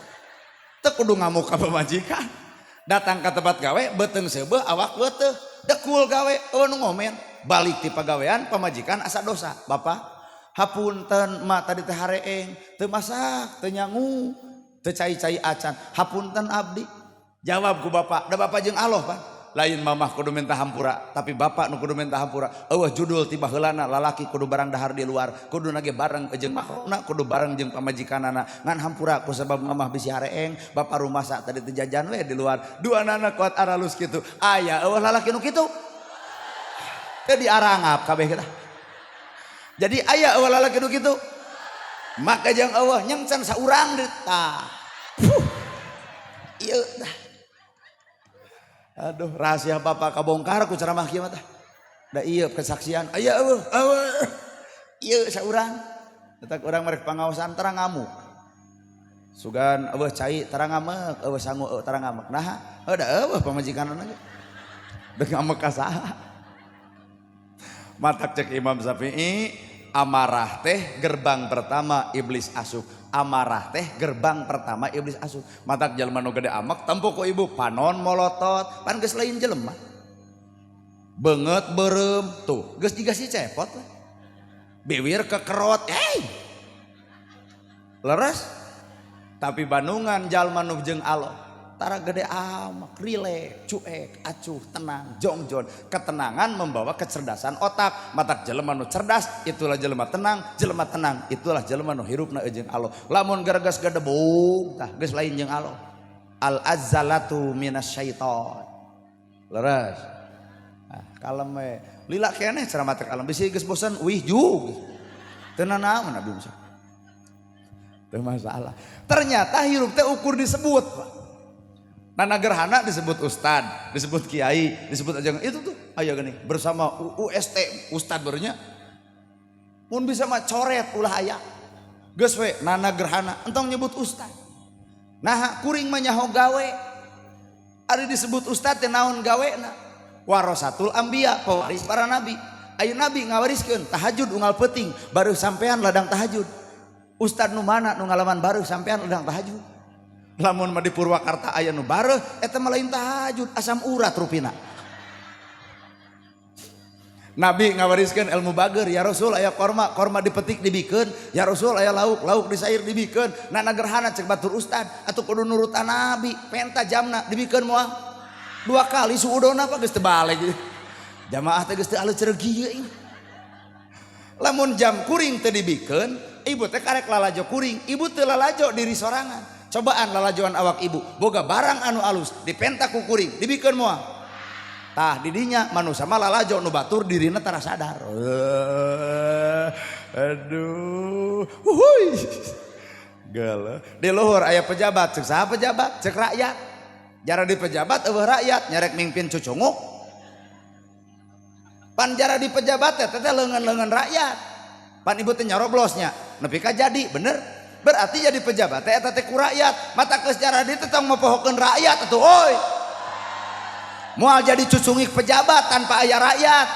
teu kudu ngamuk ka pamajikan. Datang ke tempat gawe beuteung seubeuh awak weuteuh dekul gawe euweuh nu ngomen. Balik ti pagawean pamajikan asa dosa, "Bapak, hapunten mak, tadi teh hareeng teu masak, teu nyangu, teu cai-cai acan, hapunten abdi." Jawab ku bapak, da bapak jeung Allah, Pak, lain mamah kudu minta hampura, tapi bapak nu kudu minta hampura. Euweuh judul ti baheulana lalaki kudu barang dahar di luar, kudu nage bareng jeung mahromna, kudu bareng jeung pamajikanana. Ngan hampura ku sebab mamah bisi hareeng, bapak rumasa tadi teu jajan we di luar. Dua nana kuat aralus kitu. Aya euweuh lalaki nu kitu? Teu diarangap kabeh kita. Jadi aya euweuh lalaki nu kitu? Maka jeung euweuh nyengcen saurang di tah. Ieu tah. Aduh, rahasia bapak kabongkar ku ceramah kieu mah tah. Da ieu kesaksian aya euweuh, euweuh. Ieu saurang. Tetak urang merek pangaosan terang ngamuk. Sugan euweuh cai terang ngamek, euweuh sangu terang ngamek. Nah, da euweuh pamajikanna ge. Deuk ngamek ka saha? Matak cek Imam Syafi'i, amarah teh gerbang pertama iblis asup. Amarah teh gerbang pertama iblis asup. Matak jelema nu gede ambek tempo ku ibu panon molotot, pan geus lain jelema. Beungeut beureum tuh, geus jiga si cepot. Biwir kekerot, hey. Leres. Tapi bandungan jalma nu jeung Allah tara gede ambek, rileks, cuek, acuh, tenang, jongjon. Ketenangan membawa kecerdasan otak. Matak jelema nu cerdas itulah jelema tenang, jelema tenang itulah jelema nu hirupna jeung Allah. Lamun gereges gedebung tah geus lain jeung Allah. Al azzalatu minasyaiton. Leres. Nah, kalem we. Lila keneh ceramah teh kalem, bisi geus bosan uih jug. Teu nanaon Nabi Musa. Teu masalah. Ternyata hirup teh ukur disebut, Pak. Nana Gerhana disebut ustad, disebut kiai, disebut aja itu tuh, ayo gini bersama UST ustad barunya. Mun bisa mah coret ulah aya. Geus we Nana Gerhana entong nyebut ustad. Nah, kuring mah nyaho gawe. Ari disebut ustad teh naon gawena? Warasatul anbiya, pewaris para nabi. Ayo nabi ngawariskeun tahajud unggal peuting, baru sampean ladang tahajud. Ustad nu mana nu ngalaman baru sampean ladang tahajud? Lamun mah di Purwakarta aya nu bareuh eta mah lain tahajud, asam urat rupina. Nabi ngawariskeun ilmu bager, ya Rasul aya korma, korma dipetik dibikeun, ya Rasul aya lauk, lauk disair dibikeun. Nana Gerhana cek batur ustad, atuh kudu nurutan Nabi, penta jamna dibikeun moal. Dua kali suudona apa geus teu balik. Jamaah teh geus teu alus cereug ieu. Lamun jam kuring teu dibikeun, ibu teh karek lalajo kuring, ibu teu lalajo diri sorangan. Cobaan lalajoan awak ibu, boga barang anu alus, dipenta ku kuring, dibikeun moal. Tah didinya manusia mah lalajo nu batur dirina tara sadar. Aduh, huhuy. Geuleuh. Di luhur aya pejabat, cek saha pejabat? Cek rakyat. Jara di pejabat eueuh rakyat, nyarek mimpin cucunguk. Pan jara di pejabat teh teh leungeun-leungeun rakyat. Pan ibu teh nyoroblosnya, nepi ka jadi, bener? Berarti jadi pejabat teh eta teh ku rakyat. Mata geus jara di teh tong mopohokeun rakyat atuh euy. Moal jadi cucungik pejabat tanpa aya rakyat.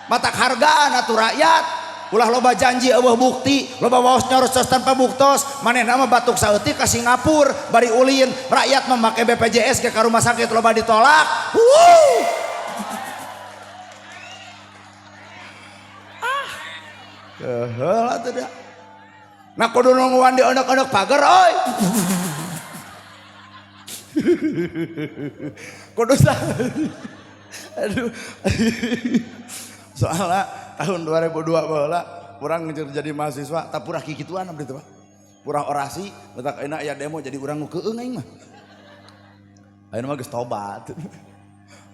Mata hargaan atuh rakyat. Ulah loba janji eueuh bukti, loba waos nyorocos tanpa buktos, manehna mah batuk saeutik ka Singapura bari ulin, rakyat memakai BPJS ke rumah sakit loba ditolak. Wuh. Ah. Keheul atuh da. Nah kudu nungguan di enek-enek pager euy. Kudu aduh. Soalnya tahun 2002 baheula urang jadi mahasiswa tak purah kikituan abdi teh Pak. Purah orasi betak enak aya demo jadi urang nu keung aing mah. Ayeuna mah geus tobat.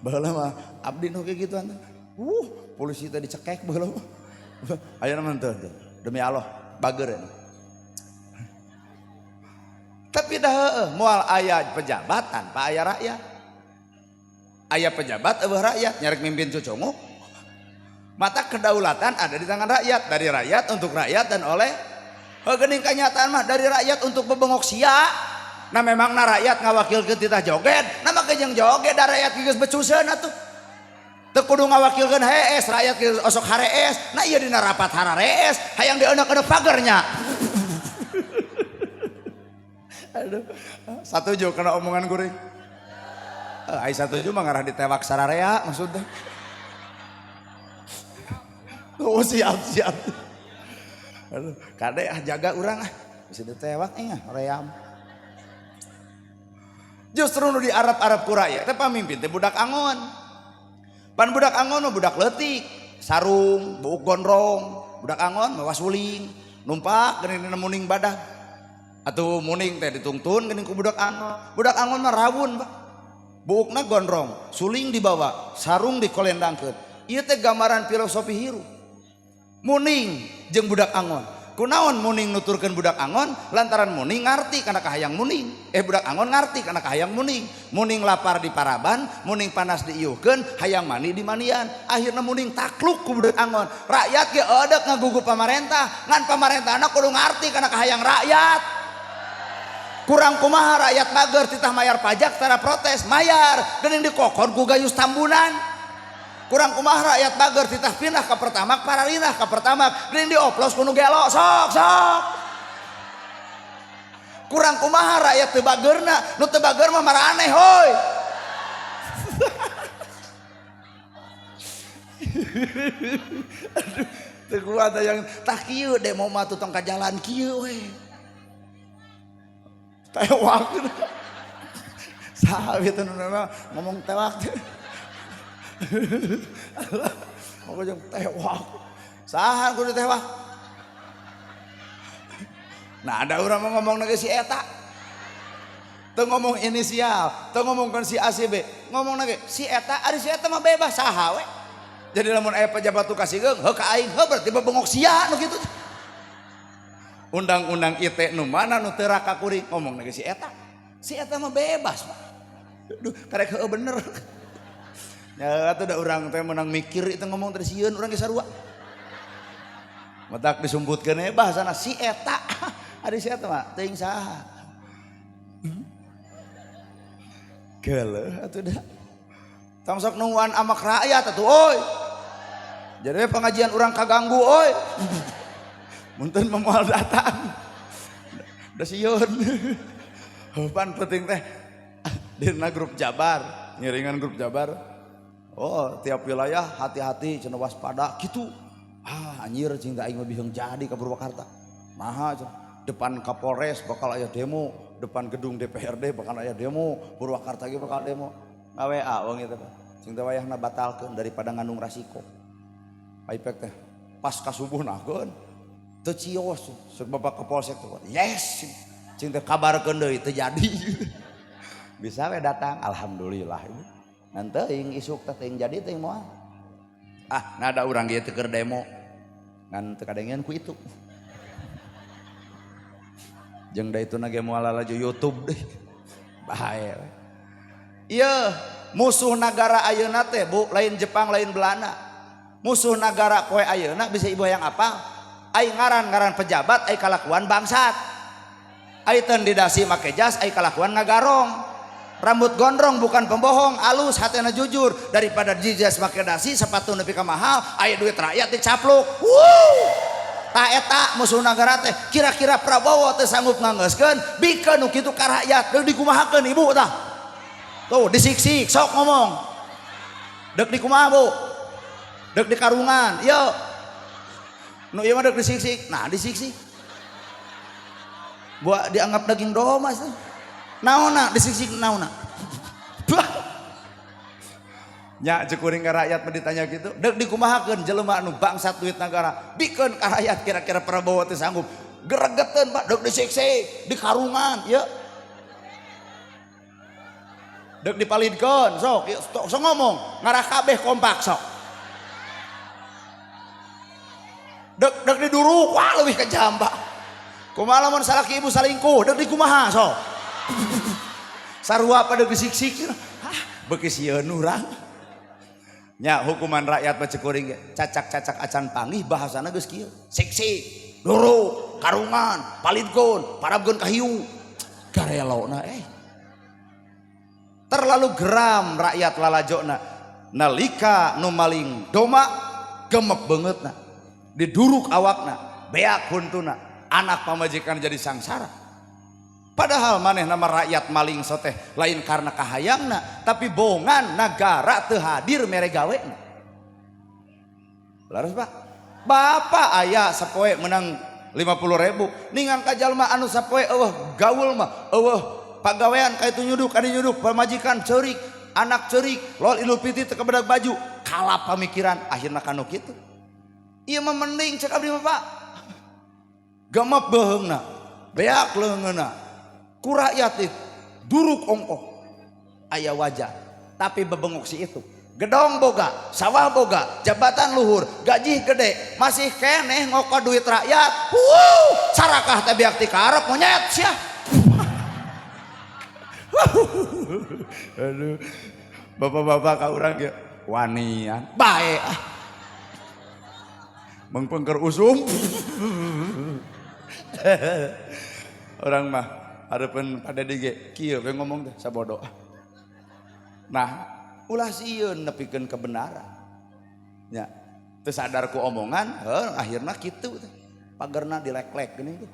Baheula mah abdi nu kikituan. Polisi teh dicekek baheula mah. Ayeuna mah henteu. Demi Allah bager ya. Tapi dah heueuh moal aya pejabat tanpa aya rakyat. Aya pejabat eueuh rakyat nyarek mimpin cucunguk. Mata kedaulatan ada di tangan rakyat, dari rakyat untuk rakyat dan oleh geuning kenyataan mah dari rakyat untuk bebengok sia. Nah memang na rakyat ngawakilkeun titah joget, nah make jeung joget da rakyat geus becuseun atuh. Teu kudu ngawakilkeun hees, rakyat geus osok harees. Nah ieu dina rapat hararees, hayang dieuneukeun pagernya. Aduh, satuju kana omongan kuring. Ai satuju mah ngarah ditewak sararea maksudnya. Oh siap siap. Aduh, kade ah jaga urang ah. Bisa ditewak ah ream. Justru nu di Arab-Arab ku rakyat teh pamimpin teh budak angon. Pan budak angon mah budak leutik, sarung, buuk gondrong, budak angon mawa suling, numpak geuning dina muning badag. Atuh muning teh ditungtun geuning ku budak angon. Budak angon mah rawun, Pak. Buukna gondrong, suling dibawa, sarung dikolendangkeun. Ieu teh gambaran filosofi hirup. Muning jeung budak angon. Kunaon muning nuturkeun budak angon? Lantaran muning ngarti kana kahayang muning. Budak angon ngarti kana kahayang muning. Muning lapar di paraban, muning panas diiuhkeun, hayang mani di manian. Akhirna muning takluk ku budak angon. Rakyat ge eudeuk ngagugu pamarentah, ngan pamarentahna kudu ngarti kana kahayang rakyat. Kurang kumaha rakyat mager titah mayar pajak tara protes, mayar geuning dikokor ku gayus tambunan. Kurang kumaha rakyat mager titah pindah ka Pertamak pararinah ka Pertamak geuning dioplos ku nu gelo sok sok. Kurang kumaha rakyat teu bageurna, nu teu bager mah maraneh hoi. Aduh, teu kuat yang tah kieu demo mah tong ka jalan kieu we. Tewak. Saha ieu teh ngomong tewak teh. Aku jeung tewak. Saha kudu tewak? Nah, ada orang mau ngomong lagi si eta. Teu ngomong inisial, teu ngomongkeun si A si B, ngomong lagi si eta, ari si eta mah bebas saha we. Jadi lamun aya pejabat tu kasih heuh ka aing, heuh berarti bebengok sia nu kitu. Undang-undang ITE nu mana nu teu raka kuring ngomong lagi si eta. Si eta mah bebas, Pak. Duh, karek heueuh bener. Ya atuh da urang teh menang mikir itu ngomong teh sieun urang ge sarua. Matak disumputkeun we bahasana si eta. Ari si eta mah teuing saha. Geuleuh atuh da. Tong sok nungguan amak rakyat atuh euy. Jadi pengajian urang kaganggu euy. Munten moal datang. Da sieun. Pan penting teh dina grup Jabar, ngiringan grup Jabar. Oh, tiap wilayah hati-hati cenah waspada gitu. Ah, anjir cinta aing mah biheung jadi ka Purwakarta. Maha cenah. Depan Kapolres bakal aya demo, depan gedung DPRD bakal aya demo, Purwakarta ge bakal demo. Nga-WA wong ieu teh. Cinta wayahna batalkeun daripada ngandung rasiko. Paipek teh pas ka subuh nakeun. Teu cios ceuk Bapak Kapolsek teh. Yes. Cinta kabarkeun deui teu jadi. Bisa we datang, alhamdulillah. Ngan teuing isuk teh teuing jadi teuing moal. Ah, nada urang ge teu keur demo. Ngan teu kadengean ku itu. Jeung da itu ge moal lalajo YouTube deh. Bahaya. Ieu musuh nagara ayeuna teh Bu, lain Jepang, lain Belanda. Musuh nagara poe ayeuna bisa ibu yang apa? Ai ngaran-ngaran pejabat, ai kalakuan bangsat. Ai teu didasi make jas, ai kalakuan ngagarong. Rambut gondrong bukan pembohong, alus hatena jujur daripada dijas make dasi, sepatu nepi ka mahal, aya duit rakyat dicapluk. Wuh. Tah eta musuh nagara teh. Kira-kira Prabowo teh sanggup nganggeuskeun bikeun nu kitu ka rakyat, deuk dikumahakeun ibu tah? Tuh disiksik sok ngomong. Deuk dikumaha Bu? Deuk dikarungan. Ieu. Nu ieu mah deuk disiksik. Nah disiksik. Buat dianggap daging domba sih. Naonna disiksik naonna? Nya cek kuring ka rakyat mah ditanya gitu, deuk dikumahakeun jelema anu bangsat duit nagara, bikeun ka rakyat kira-kira Prabowo teh sanggup. Geregeteun Pak, deuk disiksik, dikarungan, ieu. Deuk dipalidkeun, sok, ieu sok ngomong, ngarah kabeh kompak sok. Dek dek diduruk, wah leuwih kejam Pak. Kumaha lamun salaki ibu salingkuh, deuk dikumaha sok. Sarua pada disiksik. Hah, beuki sieun urang. Nya hukuman rakyat mah cek kuring ge, cacak-cacak acan panggih bahasana geus kieu. Siksik, duruk, karungan, palidkeun, parabkeun ka hiu. Garelona Terlalu geram rakyat lalajona. Nalika nu maling doma gemep beungeutna. Diduruk awakna, beak huntuna, anak pamajikan jadi sangsara. Padahal maneh nama rakyat maling soteh lain karena kahayangna, tapi bongan nagara teu hadir mere gawena. Laras Pak? Bapak aya sapoe menang 50.000, ningang ka jalma anu sapoe eueuh gaul mah, eueuh pagawean ka itu nyuduk, ka nyuduk, pamajikan ceurik, anak ceurik, lol Idul Fitri teu kabedag baju, kalap pamikiran akhirna kanu kitu. Ieu mah mending cek abdi mah Pak. Gemep beuheungna, beak leungeunna. Ku rakyat itu duruk ongkoh aya wajah tapi bebengok si itu gedong boga, sawah boga, jabatan luhur, gaji gede, masih keneh ngoko duit rakyat. Wuh, sarakah teh biak ti karep monyet sia. Aduh, bapak-bapak ka urang ge wanian bae ah. Mengpengker usum. Orang mah hareupeun pada dige kieu we ngomong teh sabodo. Nah, ulah sieun nepikeun kebenaran. Nya, teu sadar ku omongan, heuh akhirna kitu teh. Pagerna dilek-lek geuning tuh.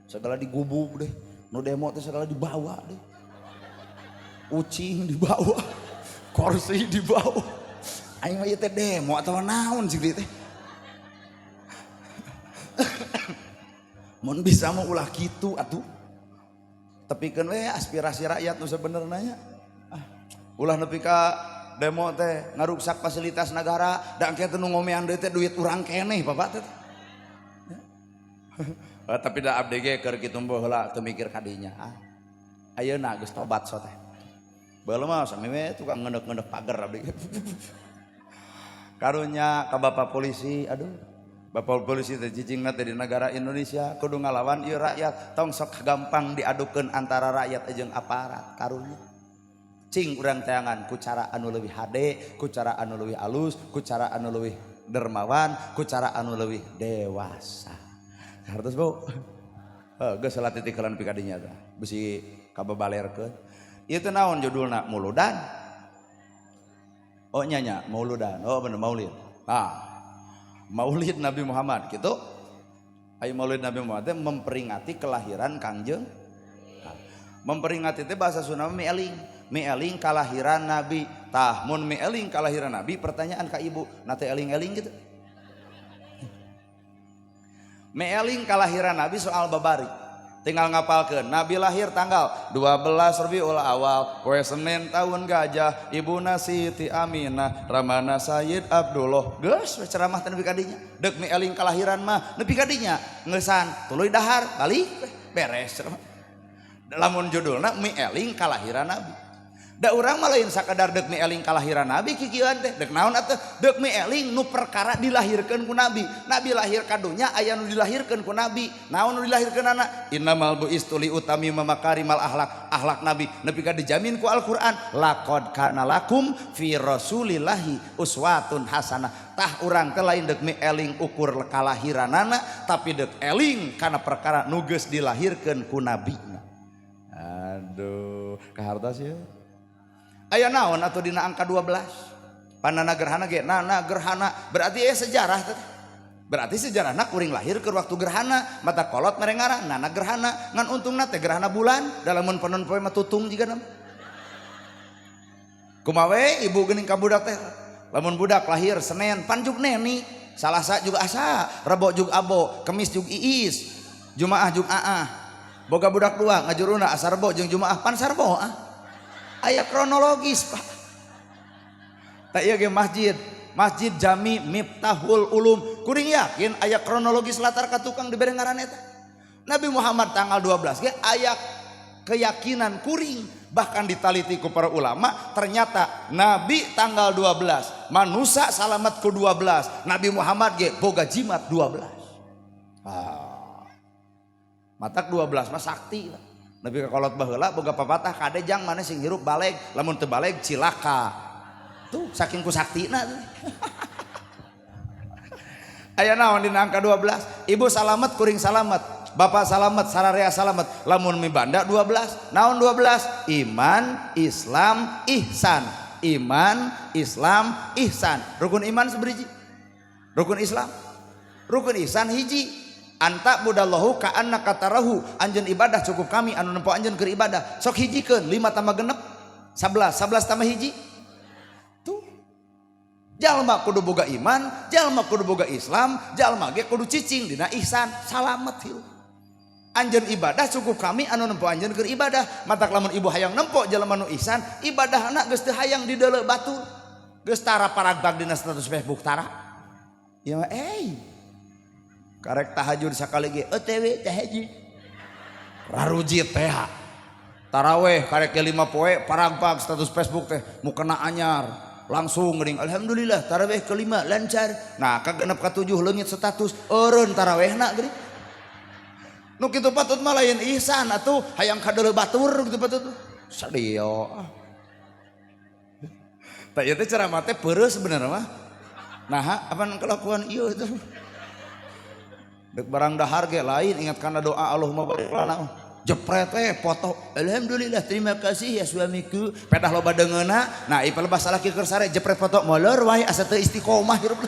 Segala digubuk deh. Nu demo teh segala dibawa deh. Ucing dibawa, kursi dibawa. Aing mah ieu teh demo atawa naon sih teh. Mun bisa mah ulah kitu atuh. Tepikeun we aspirasi rakyat nu sebenarnya nya. Ah, ulah nepi ka demo teh ngaruksak fasilitas negara, da engke teh nu ngomean deui teh duit urang keneh Bapak teh. Tapi da abdi ge keur kitu heula teu mikir ka dinya. Ah. Ayeuna geus tobat so teh. Baheula mah sami we tukang ngeundek-ngeundek pager abdi. Karunya ka Bapak polisi, aduh. Bapak polisi teh cicingna teh di negara Indonesia kudu ngalawan ieu rakyat, tong sok gampang diadukeun antara rakyat jeung aparat karunya. Cing urang teangan ku cara anu leuwih hade, ku cara anu leuwih alus, ku cara anu leuwih dermawan, ku cara anu leuwih dewasa. Hartos Bu. Heuh, geus salah titik heula nepi ka dinya tah. Bisi kababalerkeun. Ieu teh naon judulna? Muludan. Oh nya nya, mauludan. Oh bener maulid. Ah. Maulid Nabi Muhammad gitu. Ayo Maulid Nabi Muhammad teh memperingati kelahiran Kangjeng. Memperingati teh bahasa Sunda mieling. Mieling kelahiran Nabi. Tah mun mieling kelahiran Nabi, pertanyaan ka ibu, na teh eling-eling gitu. Mieling kelahiran Nabi soal babari. Tinggal ngapalkeun Nabi lahir tanggal 12 Rabiul Awal, poe Senin tahun gajah, ibuna Siti Aminah, ramana Sayyid Abdullah. Geus we ceramah teh nepi ka dinya. Deuk mieling kelahiran mah nepi ka dinya ngeusan tuluy dahar balik we beres ceramah. Lamun judulna mieling kelahiran Nabi. Da urang mah lain sakadar deuk mieling kalahiran Nabi kikieuan teh, deuk naon atuh? Deuk mieling nu perkara dilahirkeun ku Nabi. Nabi lahir ka dunya aya nu dilahirkeun ku Nabi. Naon nu dilahirkeunana? Innamal bu'istu li utammima makarimal akhlak. Akhlak Nabi nepi ka dijamin ku Al-Qur'an, laqad kana lakum fi rasulillahi uswatun hasanah. Tah urang teh lain deuk mieling ukur kalahiranana, tapi deuk eling kana perkara nu geus dilahirkeun ku Nabi. Aduh, kahartos ya. Aya naon atuh dina angka 12? Panana gerhana ge, nana gerhana berarti aya sejarah teh. Berarti sejarahna kuring lahir ke waktu gerhana, mata kolot mere ngaran nana gerhana, ngan untungna teh gerhana bulan, dalamun panon poe mah tutung jiga nama. Kumaha we ibu geuning ka budak teh? Lamun budak lahir Senin, panjuk neni, Salasa juga asa, Rebo juga abo, Kemis juga iis, Jumaah juga aah. Boga budak dua ngajuruna asa Rebo jeung Jumaah pan sarbo ah. Aya kronologis Pak. Tak iya ge masjid, Masjid Jami Miftahul Ulum. Kuring yakin aya kronologis latar ka tukang dibere ngaran eta. Nabi Muhammad tanggal 12 ge aya keyakinan kuring, bahkan ditaliti ku para ulama ternyata Nabi tanggal 12, manusia salamat ku 12, Nabi Muhammad ge boga jimat 12. Ah. Matak 12 mah sakti lah. Nabi ka kolot baheula boga papatah kade jang maneh sing hirup baleg, lamun teu baleg cilaka. Tuh saking ku saktina tuh. Aya naon dina angka 12? Ibu salamet kuring salamet, bapak salamet, sararea salamet. Lamun mibanda 12, naon 12? Iman, Islam, ihsan. Iman, Islam, ihsan. Rukun iman seberiji? Rukun Islam. Rukun ihsan hiji. Anta budallahu ka annaka tarahu. Anjeun ibadah cukup kami anu nempo anjeun keur ibadah. Sok hijikeun 5 tambah genep 11, 11 tambah hiji. Tuh. Jalma kudu boga iman, jalma kudu boga Islam, jalma ge kudu cicing dina ihsan, salamet hirup. Anjeun ibadah cukup kami anu nempo anjeun keur ibadah. Matak lamun ibu hayang nempo jalma nu ihsan, ibadahna geus teu hayang dideuleu batur. Geus tara paragbag dina status Facebook tara. Ya mah karek tahajud sakali ge OTW tahajud. Rarujit teh. Taraweh karek ge 5 poe paragbag status Facebook teh mukena anyar. Langsung geuning alhamdulillah taraweh kelima lancar. Nah ka genep ka 7 leungit status eureun tarawehna geuning. Nu kitu patut mah lain ihsan atuh hayang kadeuleu batur kitu patut. Sadio. Tah ieu teh ceramah teh peureuh sebenarnya mah. Nah, apa kelakuan ieu itu? Dek barang dahar ge lain ingat kana doa Allahumma barik lana. Jepret teh foto. Alhamdulillah terima kasih ya suamiku. Pedah loba deungeuna. Nah, ieu lebah salaki keur sare jepret foto molor wae asa teu istiqomah hirup.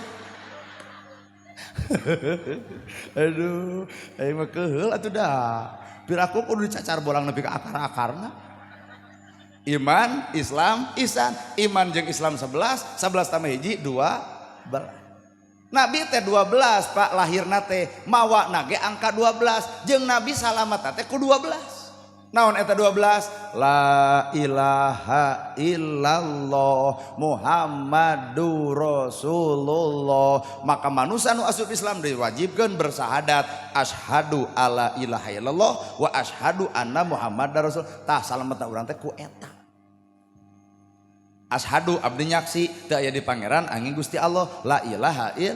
Aduh, aing mah keheul atuh dah. Piraku kudu dicacar bolang nepi ka akar-akarna. Iman, Islam, ihsan. Iman jeung Islam 11, 11 tambah hiji 12. Nabi teh 12 Pak lahirna teh mawa nage angka 12 jeung Nabi salamat teh ku 12. Naon eta 12? La ilaha illallah Muhammadur Rasulullah. Maka manusia nu asup Islam diwajibkeun bersahadat asyhadu alla ilaha illallah wa asyhadu anna Muhammadar Rasul. Tah salametna urang teh ku eta. Asyhadu abdi nyaksi teu aya di pangeran angin Gusti Allah la ilaha il.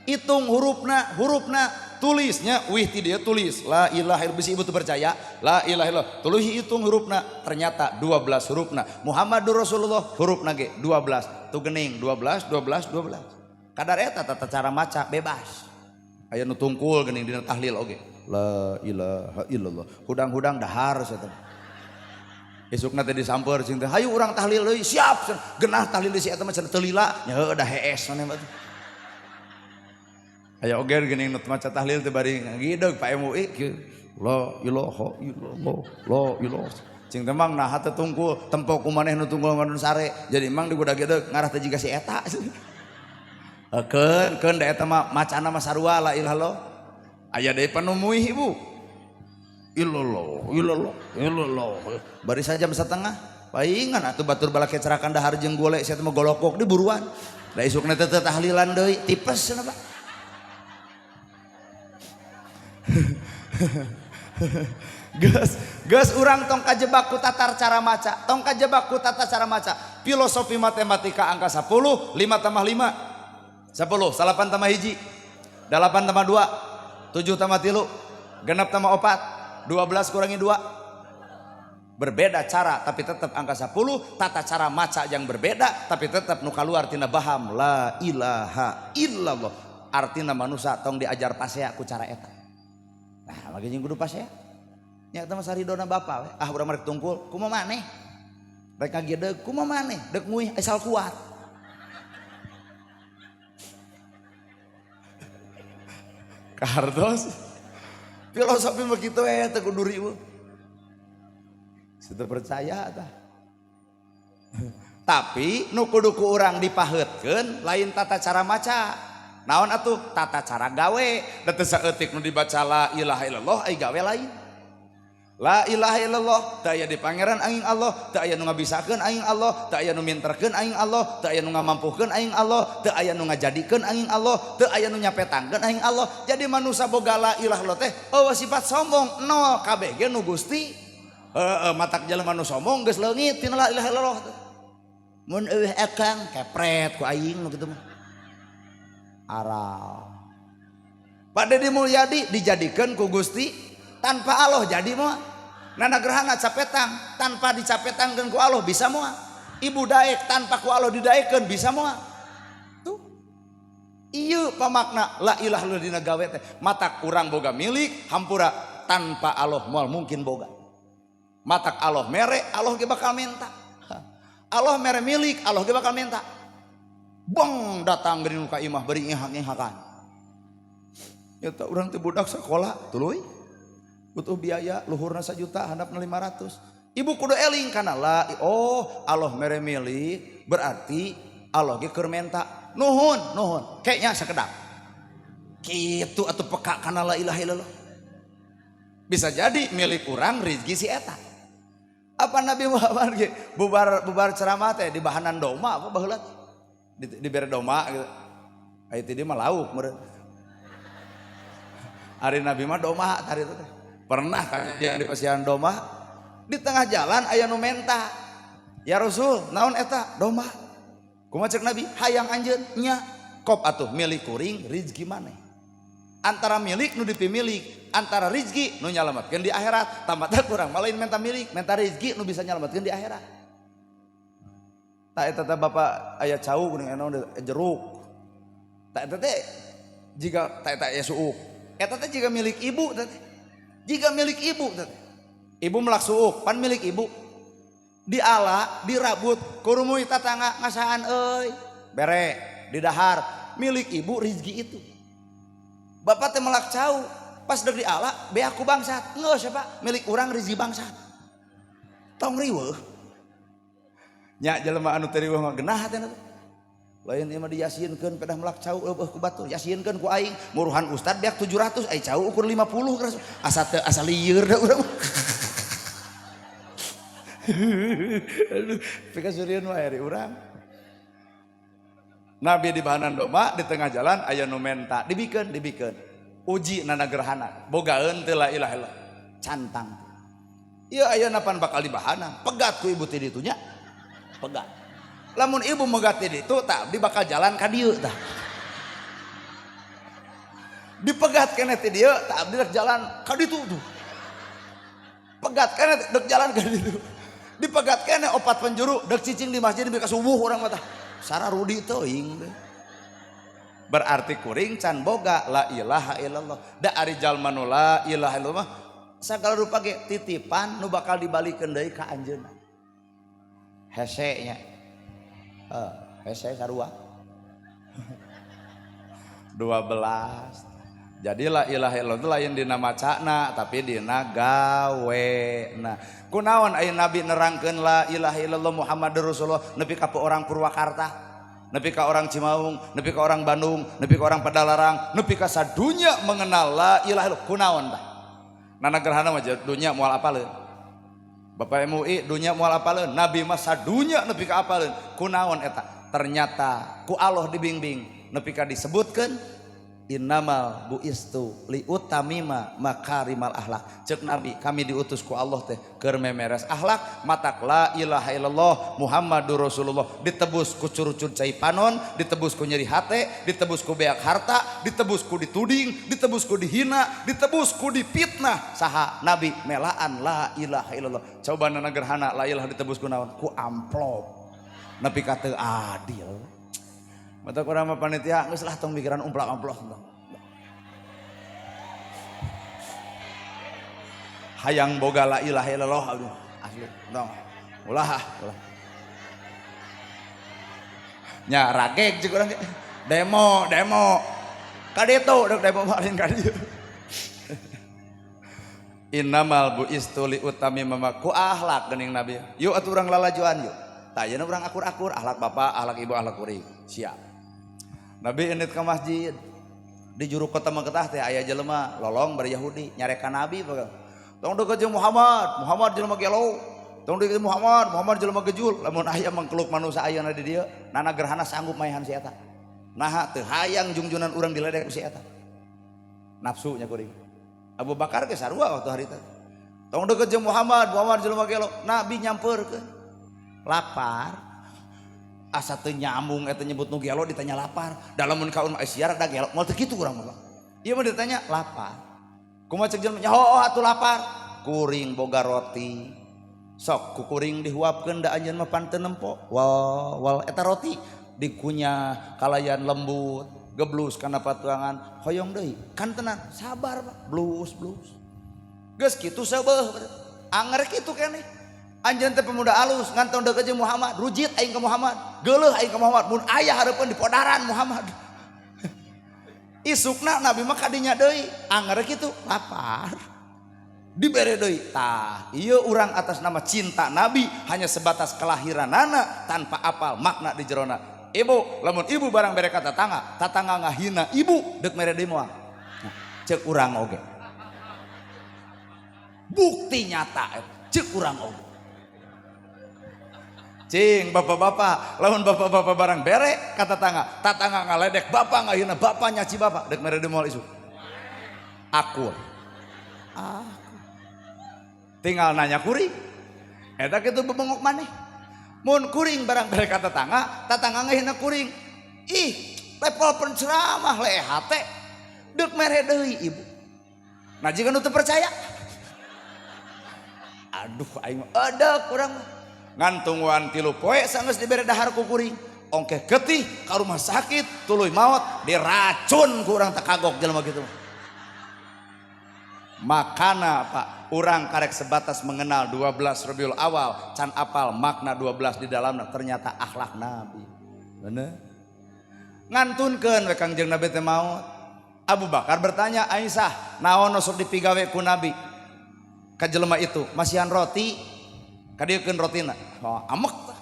Hitung hurufna, hurufna tulisnya wih ti dieu tulis la ilaha illallah bisi ibu teu percaya la ilaha illallah tuluy hitung hurufna ternyata 12 hurufna Muhammadur Rasulullah hurufna ge 12 tuh geuning 12 12 12 kadar eta tata cara maca bebas aya nu tungkul geuning dina tahlil oge la ilaha illallah hudang-hudang dahar sia teh. Isukna teh disamper cing teh hayu urang tahlil deui siap genah tahlil si eta mah cenah teu lila nya heueuh da hees maneh mah. Aya oge geuning nu maca tahlil teh bari ngagideg Pak MUI kieu la ilaha illallah la ilaha cing teh mang naha teh tungkul tempo ku maneh nu tungkul ngadon sare jadi mang digudag-gedeg ngarah teh jiga si eta. Keun keun da eta mah macana mah sarua la ilaha illallah. Aya deui panumuih ibu illallah illallah illallah bari sajam setengah paingan atuh batur balake cerakan dahar jeung gole sia teh mah golokok di buruan da isukna teh tahlilan deui tipes cenah Pak. Geus, geus urang tong kajebak ku tatar cara maca, tong kajebak ku tata cara maca. Filosofi matematika angka 10, 5 tambah 5, 10, 8 tambah 1, 8 tambah 2, 7 tambah 3, 6 tambah 4, 12 kurangi 2. Berbeda cara tapi tetap angka 10, tata cara maca yang berbeda tapi tetap nu kaluar tina baham la ilaha illallah. Artina manusia tong diajar pasea ku cara eta. Nah, lagi jeung kudu pasea. Nya eta mah saridona bapa we. Ah urang rek tungkul, kumaha maneh? Rek ngagedeg kumaha maneh? Deuk nguih asal kuat. Kartos filosofi mah kitu we teu kudu riweuh. Sudah percaya tah. Tapi nu kudu ku urang dipaheutkeun lain tata cara maca. Naon atuh tata cara gawe. Da teu saeutik nu dibaca la ilaha illallah ai gawe lain. La ilaha illallah teu aya di pangeran aing Allah, teu aya nu ngabisakeun aing Allah, teu aya nu minterkeun aing Allah, teu aya nu ngamampuhkeun aing Allah, teu aya nu ngajadikeun aing Allah, teu aya nu nyapetangkeun aing Allah. Jadi manusia boga la ilaha illallah teh eueuh sifat sombong nol kabeh ge nu Gusti. Heeh, matak jelema nu sombong geus leungit tina la ilaha illallah. Mun eueuh akang kepret ku aing nu kitu mah. Aral. Pak Dedi Mulyadi dijadikeun ku Gusti tanpa Allah jadi moal. Nana gerhana capetang tanpa dicapetangkeun ku Allah bisa moal. Ibu daek tanpa ku Allah didaekeun bisa moal. Tuh. Ieu pamakna la ilaha illallah dina gawe teh. Matak urang boga milik hampura tanpa Allah moal mungkin boga. Matak Allah mere, Allah ge bakal minta. Allah mere milik, Allah ge bakal minta. Bong datang geuning ka imah bari ngehak-ngehakan. Eta urang teh budak sekolah tuluy. Butuh biaya luhurna 1 juta handapna 500. Ibu kudu eling kana la oh Allah mere milik berarti Allah ge keur menta. Nuhun, nuhun. Kayaknya sakedap. Kitu atuh peka kana la ilaha illallah. Bisa jadi milik urang rezeki si eta. Apa Nabi Muhammad ge bubar ceramah teh di bahanan doma apa baheula dibere doma gitu. Aya ti dieu mah lauk meureun. Ari Nabi mah doma tadi itu teh. Pernah kan di pasian doma di tengah jalan aya nu menta. Ya Rasul, naon eta? Doma. Kumaha cek Nabi? Hayang anjeun nya. Kop atuh milik kuring rezeki maneh. Antara milik nu dipimilik, antara rezeki nu nyalametkeun di akhirat. Tambah teh kurang malain menta milik, menta rezeki nu bisa nyalametkeun di akhirat. Tak eta teh bapak aya cau geuning anu jeruk. Tak eta teh jiga tak eta aya suuk. Eta teh jiga milik ibu teh. Jiga milik ibu teh. Ibu melak suuk, pan milik ibu. Diala, dirabut, kurumui tatangga ngasaan euy. Bere, didahar, milik ibu rezeki itu. Bapak teh melak cau, pas dek diala, be aku bangsat. Geus siapa? Milik urang rezeki bangsat. Tong riweuh. Nya jelema anu teu riweuh mah genah teh. Lain ieu mah diyasinkeun pedah melak cau eueuh ku batur, yasinkeun ku aing. Muruhan ustad beak 700, ai cau ukur 50 geus. Asa teu asa lieur da urang. Aduh, pikasurieun wae ari urang. Nabi di bahanan domba di tengah jalan aya nu menta, dibikeun, dibikeun. Uji nana gerhana, bogaeun teu la ilaha illallah. Cantang. Ieu ayeuna pan bakal dibahanan, pegat ku ibu ti ditu nya. Pegat. Lamun ibu megat ti ditu tah abdi bakal jalan ka dieu tah. Dipegat keneh ti dieu tah abdi rek jalan ka ditu tuh. Pegat keneh dek jalan ka ditu. Dipegat keneh opat penjuru dek cicing di masjid nepi ka subuh urang mah tah. Sararudi teuing teh. Berarti kuring can boga la ilaha illallah. Da ari jalma nu la ilaha illallah mah sagala rupa ge titipan nu bakal dibalikeun deui ka anjeunna. Hese nya. Hese sarua. 12. Jadi la ilaha illallah itu lain dina macana tapi dina gawena. Kunaon aya Nabi nerangkeun la ilaha illallah Muhammadur Rasulullah nepi ka orang Purwakarta, nepi ka orang Cimaung, nepi ka orang Bandung, nepi ka orang Padalarang, nepi ka sadunya mengenal la ilaha illallah. Kunaon tah? Nana gerhana mah dunya moal apaleun. Bapak MUI dunya moal apaleun, Nabi mah sadunya nepi ka apaleun. Kunaon eta? Ternyata ku Allah dibimbing nepi ka disebutkeun Innamal buistu li utamima makarimal akhlak. Cek Nabi, kami diutus ku Allah teh keur memeres akhlak, matak la ilaha illallah Muhammadur Rasulullah ditebus ku curucud cai panon, ditebus ku nyeri hate, ditebus ku beak harta, ditebus ku dituding, ditebus ku dihina, ditebus ku dipitnah. Saha Nabi melaan la ilaha illallah. Coba nana gerhana la ilaha ditebus ku naon? Ku amplop. Nepi ka teu adil. Mata kurang mah panitia geus lah tong mikiran umplak amplop. Hayang boga la ilaha illallah aduh asli tong. Ulah ulah. Nya rageg jeung urang demo demo. Ka ditu deuk demo paling ka dieu. Innamal buistu li utami mama ku akhlak geuning Nabi. Yuk atuh urang lalajuan yuk. Tah ayeuna urang akur-akur akhlak bapak, akhlak ibu, akhlak kuring. Siap. Nabi indit ka masjid di juru kota Mekah teh aya jelema lolong bari Yahudi nyareka Nabi bae. Tong deukeut jeung Muhammad, Muhammad jelema gelo. Tong deukeut jeung Muhammad, Muhammad jelema gejul. Lamun aya mangkeluk manusia ayeuna di dieu, nana gerhana sanggup maehan si eta. Naha teu hayang jungjunan urang diledek ku si eta. Nafsunya kuring. Abu Bakar ge sarua waktu harita. Tong deukeut jeung Muhammad, Muhammad jelema gelo. Nabi nyampeurkeun. Lapar. Asa teu nyambung eta nyebut nu gelo ditanya lapar. Da lamun ka urang siar da gelo, moal teu kitu urang mah. Ieu mah ditanya lapar. Kumaha cek jelema? Hooh atuh lapar. Kuring boga roti. Sok ku kuring dihuapkeun da anjeun mah pan teu nempo. Wal wal eta roti dikunyah kalayan lembut, geblus kana patuangan, hoyong deui. Kan tenan, sabar Pak. Blus blus. Geus kitu seubeuh. Anger kitu keneh. Anjeun teh pemuda alus ngan tong deukeut jeung Muhammad, rujit aing ka Muhammad, geuleuh aing ka Muhammad, mun aya hareupeun dipodaran Muhammad. Isukna Nabi mah kadinya deui, anger kitu lapar. Dibere deui. Tah, ieu urang atas nama cinta Nabi hanya sebatas kelahiranana tanpa apal makna di jerona. Ibu, lamun ibu barang bere ka tatangga, tatangga ngahina ibu deuk mere deui moal. Nah, ceuk urang oge. Bukti nyata ceuk urang oge. Cing bapak-bapak, lamun bapak-bapak barang bere ka tatangga, tatangga ngaledek bapak ngahina bapak nyaci bapak deuk mere deui moal isuk. Akur. Akur. Tinggal nanya kuring. Eta kitu bebengok maneh. Mun kuring barang bere ka tatangga, tatangga ngahina kuring. Ih, level penceramah lehat teh deuk mere deui ibu. Nah jika nu teu percaya. Aduh aing mah edek urang mah. Ngantungguan 3 poe sanggeus dibere dahar ku kuring. Ongkeh getih ka rumah sakit tuluy maot diracun ku urang teh kagok jelema kitu. Makana Pak, urang karek sebatas mengenal 12 Rabiul Awal, can apal makna 12 di dalamna ternyata akhlak Nabi. Bener? Ngantunkeun we Kangjeng Nabi teh maot. Abu Bakar bertanya, Aisyah, naon nu sok dipigawe ku Nabi? Ka jelema itu, masihan roti, kadieukeun rotina. Oh, amek tah.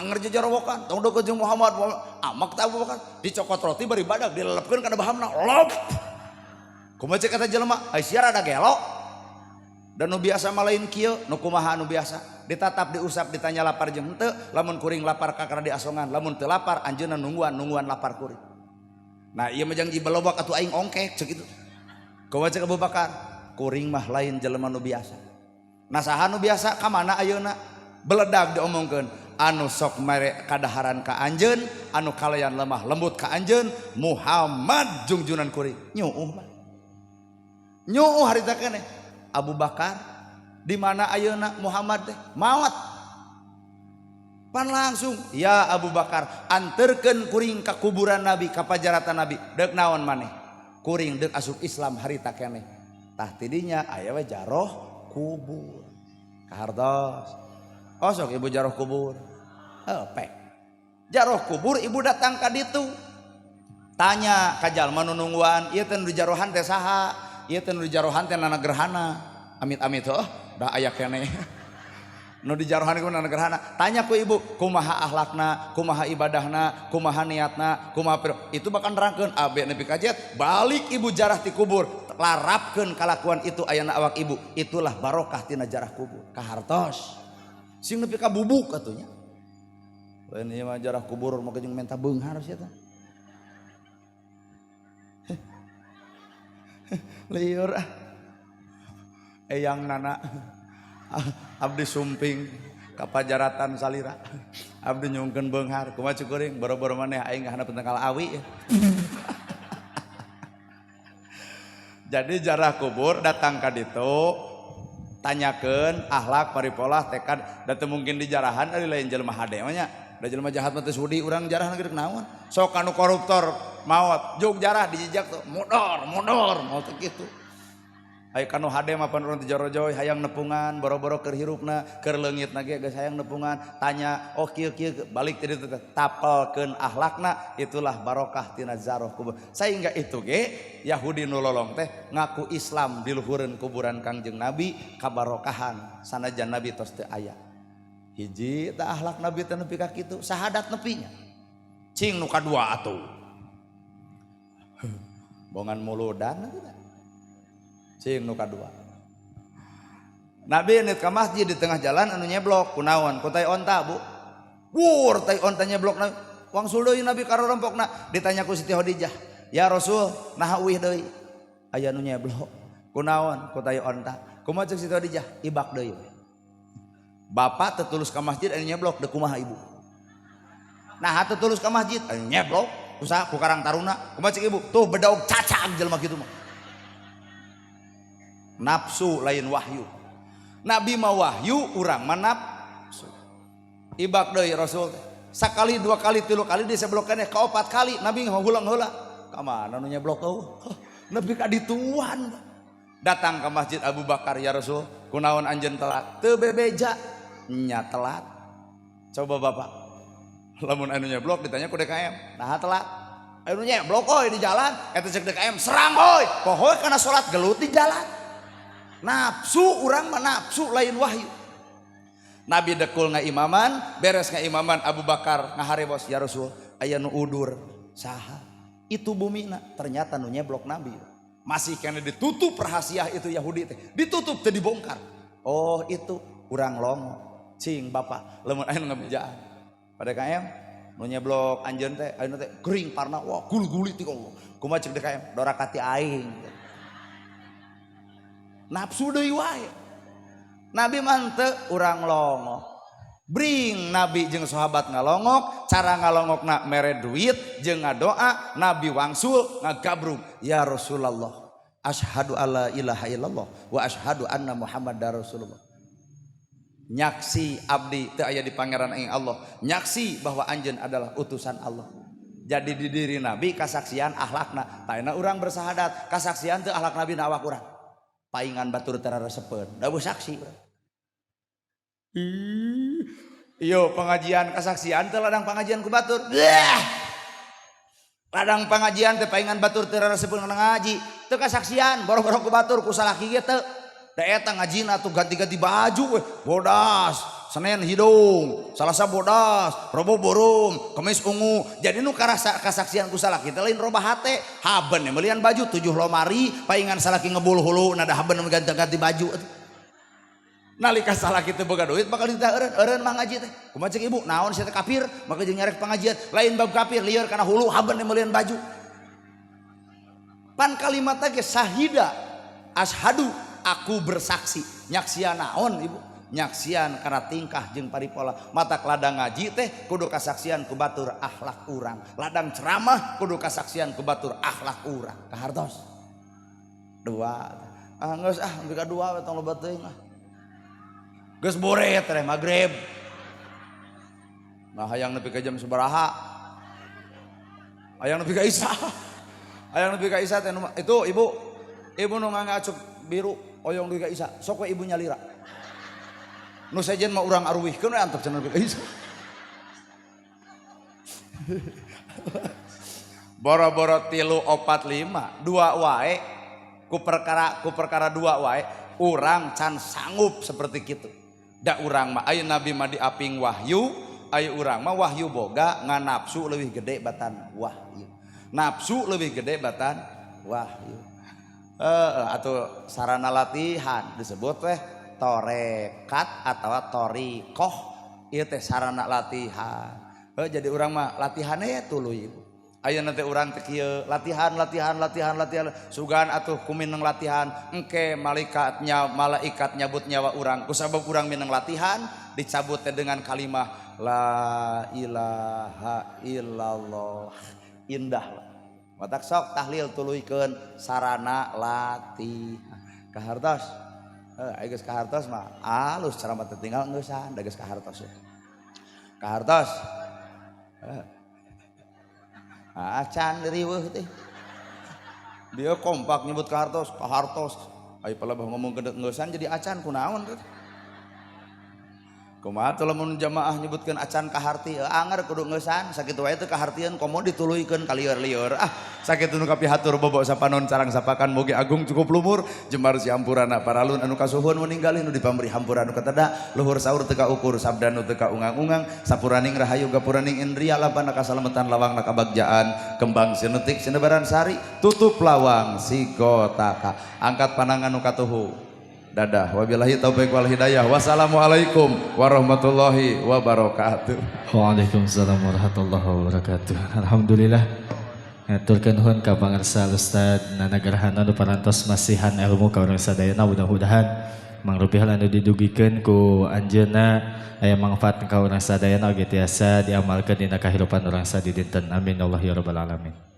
Anger jajarawokan, tong deukeut jeung Muhammad, amek tah Abu Bakar, dicokot roti bari badag dilelepkeun kana bahamna. Lop. Kumaha cek kata jelema, ai sia rada gelo. Dan nu biasa mah lain kieu, nu kumaha nu biasa? Ditatap, diusap, ditanya lapar jeung henteu, lamun kuring lapar kakara diasongan, lamun teu lapar anjeunna nungguan, nungguan lapar kuring. Nah, ieu mah jang jibelobak atuh aing ongkek cek kitu. Kumaha cek Abu Bakar? Kuring mah lain jelema nu biasa. Nah saha nu biasa ka mana ayeuna? Beledag diomongkeun, anu sok mere kadaharan ka anjeun, anu kalayan lemah lembut ka anjeun, Muhammad jungjunan kuring. Nyuuh mah. Nyuuh harita keneh. Abu Bakar di mana ayeuna Muhammad teh? Maot. Pan langsung, ya Abu Bakar, anterkeun kuring ka kuburan Nabi, ka pajaratan Nabi. Deuk naon maneh? Kuring deuk asup Islam harita keneh. Tah tidinya aya we jaroh kubur. Kahartos. Oh sok ibu jaroh kubur. Heuh, pek. Jaroh kubur ibu datang ka ditu. Tanya ka jalma nu nungguan, ieu teh nu dijarohan teh saha? Ieu teh nu dijarohan teh nana gerhana. Amit-amit heuh, da aya keneh. Nu dijarohan ku nana gerhana. Tanya ku ibu, kumaha akhlakna, kumaha ibadahna, kumaha niatna, kumaha itu bakal nerangkeun A B nepi ka Z. Balik ibu jarah ti kubur, larapkeun kalakuan itu ayana awak ibu. Itulah barokah tina jarah kubur. Kahartos. Sing nepi ka bubuk atunya. Lain ieu mah jarah kubur mah jeung menta beunghar sia teh. Liur ah. Eyang nana abdi sumping kapajaratan salira. Abdi nyungkeun beunghar kumaha cukuring boro-boro maneh aing ngahana tangkal awi. Jadi jarah kubur datang ka ditu tanyakeun akhlak paripolah tekad da teu mungkin dijarahan ari lain jelema hade mah nya. Da jelema jahat mah teu sudi urang jarah geus naon. Sok anu koruptor maot jug jarah dijejak tuh modor modor maot teh kitu. Aya kanu hade mah pan urang teh jorojoy hayang nepungan boro-boro keur hirupna keur leungitna ge geus hayang nepungan tanya oh kieu kieu balik ti ditu teh tapelkeun akhlakna itulah barokah tina zarah kubur. Sehingga itu ge Yahudi nu lolong teh ngaku Islam di luhureun kuburan Kangjeng Nabi kabarokahan sanajan Nabi tos teu aya. Hiji tah akhlak Nabi teh nepi ka kitu sahadat nepinya. Cing nu kadua atuh. Bongan muludan atuh. Cing nu kadua. Nabi nit ka masjid di tengah jalan anu nyeblok kunaon ku tai onta bu. Wur tai onta nyeblok na wangsul deui Nabi ka rorompokna ditanya ku Siti Khadijah, "Ya Rasul, naha uih deui?" Aya nu nyeblok. Kunaon ku tai onta. Kumaha ceuk Siti Khadijah? Ibak deui. Bapak teu tulus ka masjid anu nyeblok deuk kumaha ibu? Naha teu tulus ka masjid anu nyeblok ku saha ku Karang Taruna. Kumaha ceuk ibu? Tuh bedaug cacag jelema kitu mah. Nafsu lain wahyu. Nabi mah wahyu, urang mah nafsu. Ibak deui Rasul teh. Sakali, dua kali, tilu kali diseblokeun ka opat kali Nabi ngahulang heula. Ka mana nu nyeblok eueuh? Nepi ka dituan. Datang ke masjid Abu Bakar, ya Rasul, kunaon anjeun telat? Teu bebeja. Nya telat. Coba Bapak. Lamun anu nyeblok ditanya ku DKM, naha telat? Anu nyeblok euy di jalan, eta cek DKM, serang euy. Pohoy kana salat gelut di jalan. Nafsu urang mah nafsu lain wahyu. Nabi dekul ngaimaman, beres ngaimaman Abu Bakar ngaharewos, ya Rasul, aya nu udur. Saha? Itu bumina, ternyata nu nyeblok Nabi. Masih kena ditutup rahasia itu Yahudi teh. Ditutup teu dibongkar. Oh, itu urang longo. Cing bapak, lamun aya nu ngabejaan. Pada DKM nu nyeblok anjeun teh, ayeuna teh gering parna, wah gul-guli ti kumaha cek DKM, dorakati aing. Nafsu deui wae. Nabi mah teu urang longok. Bring Nabi jeung sahabat ngalongok, cara ngalongokna mere duit jeung ngadoa, Nabi wangsul ngagabrug, ya Rasulullah, asyhadu alla ilaha illallah wa asyhadu anna Muhammadar Rasulullah. Nyaksi abdi teu aya di pangeran aing Allah, nyaksi bahwa anjeun adalah utusan Allah. Jadi di diri Nabi kasaksian akhlakna, taena urang bersahadat, kasaksian teu akhlak Nabi na awak urang. Paingan batur teu raresepeun, da saksi urang. Iyo pengajian kasaksian teh ladang pengajian ku batur. Bleh. Ladang pengajian teh paingan batur teu raresepeun ngaji, teu kasaksian boro-boro ku batur ku salaki ge teu. Da eta ngajina tuh ganti-ganti baju we, bodas, Senin hidung, Salasa bodas, Rebo burung, Kemis ungu. Jadi nu karasa kasaksian ku salaki teh lain robah hate, haben melian baju 7 lomari, paingan salaki ngebul hulu nada haben ganti-ganti baju atuh. Nalika salaki teu boga duit bakal ditah eureun, eureun mah ngaji teh. Kumaha cek ibu, naon sia teh kafir, maka jeung nyarek pengajian, lain bab kafir lieur kana hulu haben melian baju. Pan kalimat ge sahida, ashadu, aku bersaksi. Nyaksian naon ibu? Nyaksian kana tingkah jeung paripola. Matak ladang ngaji teh kudu kasaksian ku batur akhlak urang. Ladang ceramah kudu kasaksian ku batur akhlak urang. Kahartos. Dua. Ah geus ah nepi ka dua tong loba teuing ah. Geus boret teh magrib. Nah hayang nepi ka jam sabaraha? Hayang nepi ka isya. Hayang nepi ka isya teh itu ibu, ibu nu ngangacuk biru oyong nepi ka isya. Sok we ibu nyalira. Nu sejen mah urang aruwihkeun we antep cenah nepi ka isya. Boro-boro 3 4 5, 2 wae ku perkara 2 wae urang can sanggup seperti kitu. Da urang mah aya nabi mah diaping wahyu, aya urang mah wahyu boga ngan nafsu leuwih gede batan wahyu. Nafsu leuwih gede batan wahyu. Atau sarana latihan disebut teh torekat atau torikoh, ieu teh sarana latihan. Jadi urang mah latihannya tuluy ibu. Ayeuna teh urang teh kieu latihan latihan latihan latihan sugan atuh ku mineng latihan engke malaikatnya malaikat nyabut nyawa urang kusabab urang mineng latihan dicabut teh dengan kalimah la ilaha illallah. Indah lah. Matak sok tahlil tuluykeun sarana latihan. Kahartos. Heuh geus kahartos mah alus ceramah teh tinggal ngeusan da geus kahartos ya. Kahartos. Heuh. Acan riweuh teh. Dia kompak nyebut kahartos, kahartos. Ayo palebah ngomong ngeusan jadi acan kunaon teh. Kumaha teh lamun jamaah nyebutkeun acan kaharti, anger kudu ngeusan sakitu wae teh kahartieun komo dituluykeun kalieur-lieur. Ah, sakitu nu kapihatur bobok sapanon carang sapakan mugi agung cukup lumur jembar siampurana paralun anu kasuhun meninggalin nu dipamri hampura nu kateda luhur saur teu kaukur sabda nu teu kaungang-ungang sapuraning rahayu gapuraning indria lapana kasalametan lawang na kabagjaan kembang sinetik sinebaran sari tutup lawang sigotaka angkat panangan nu katuhu. Dadah, wabillahi taufik wal hidayah. Wassalamualaikum warahmatullahi wabarakatuh. Waalaikumsalam warahmatullahi wabarakatuh. Alhamdulillah. Ngaturkeun nuhun ka pangarsa Ustad Nana Gerhana nu parantos masihan ilmu ka urang sadayana, mudah-mudahan mangrupi hal anu didugikeun ku anjeunna aya manfaat ka urang sadayana oge tiasa diamalkeun dina kahirupan urang sadidinten. Amin Allah ya rabbal alamin.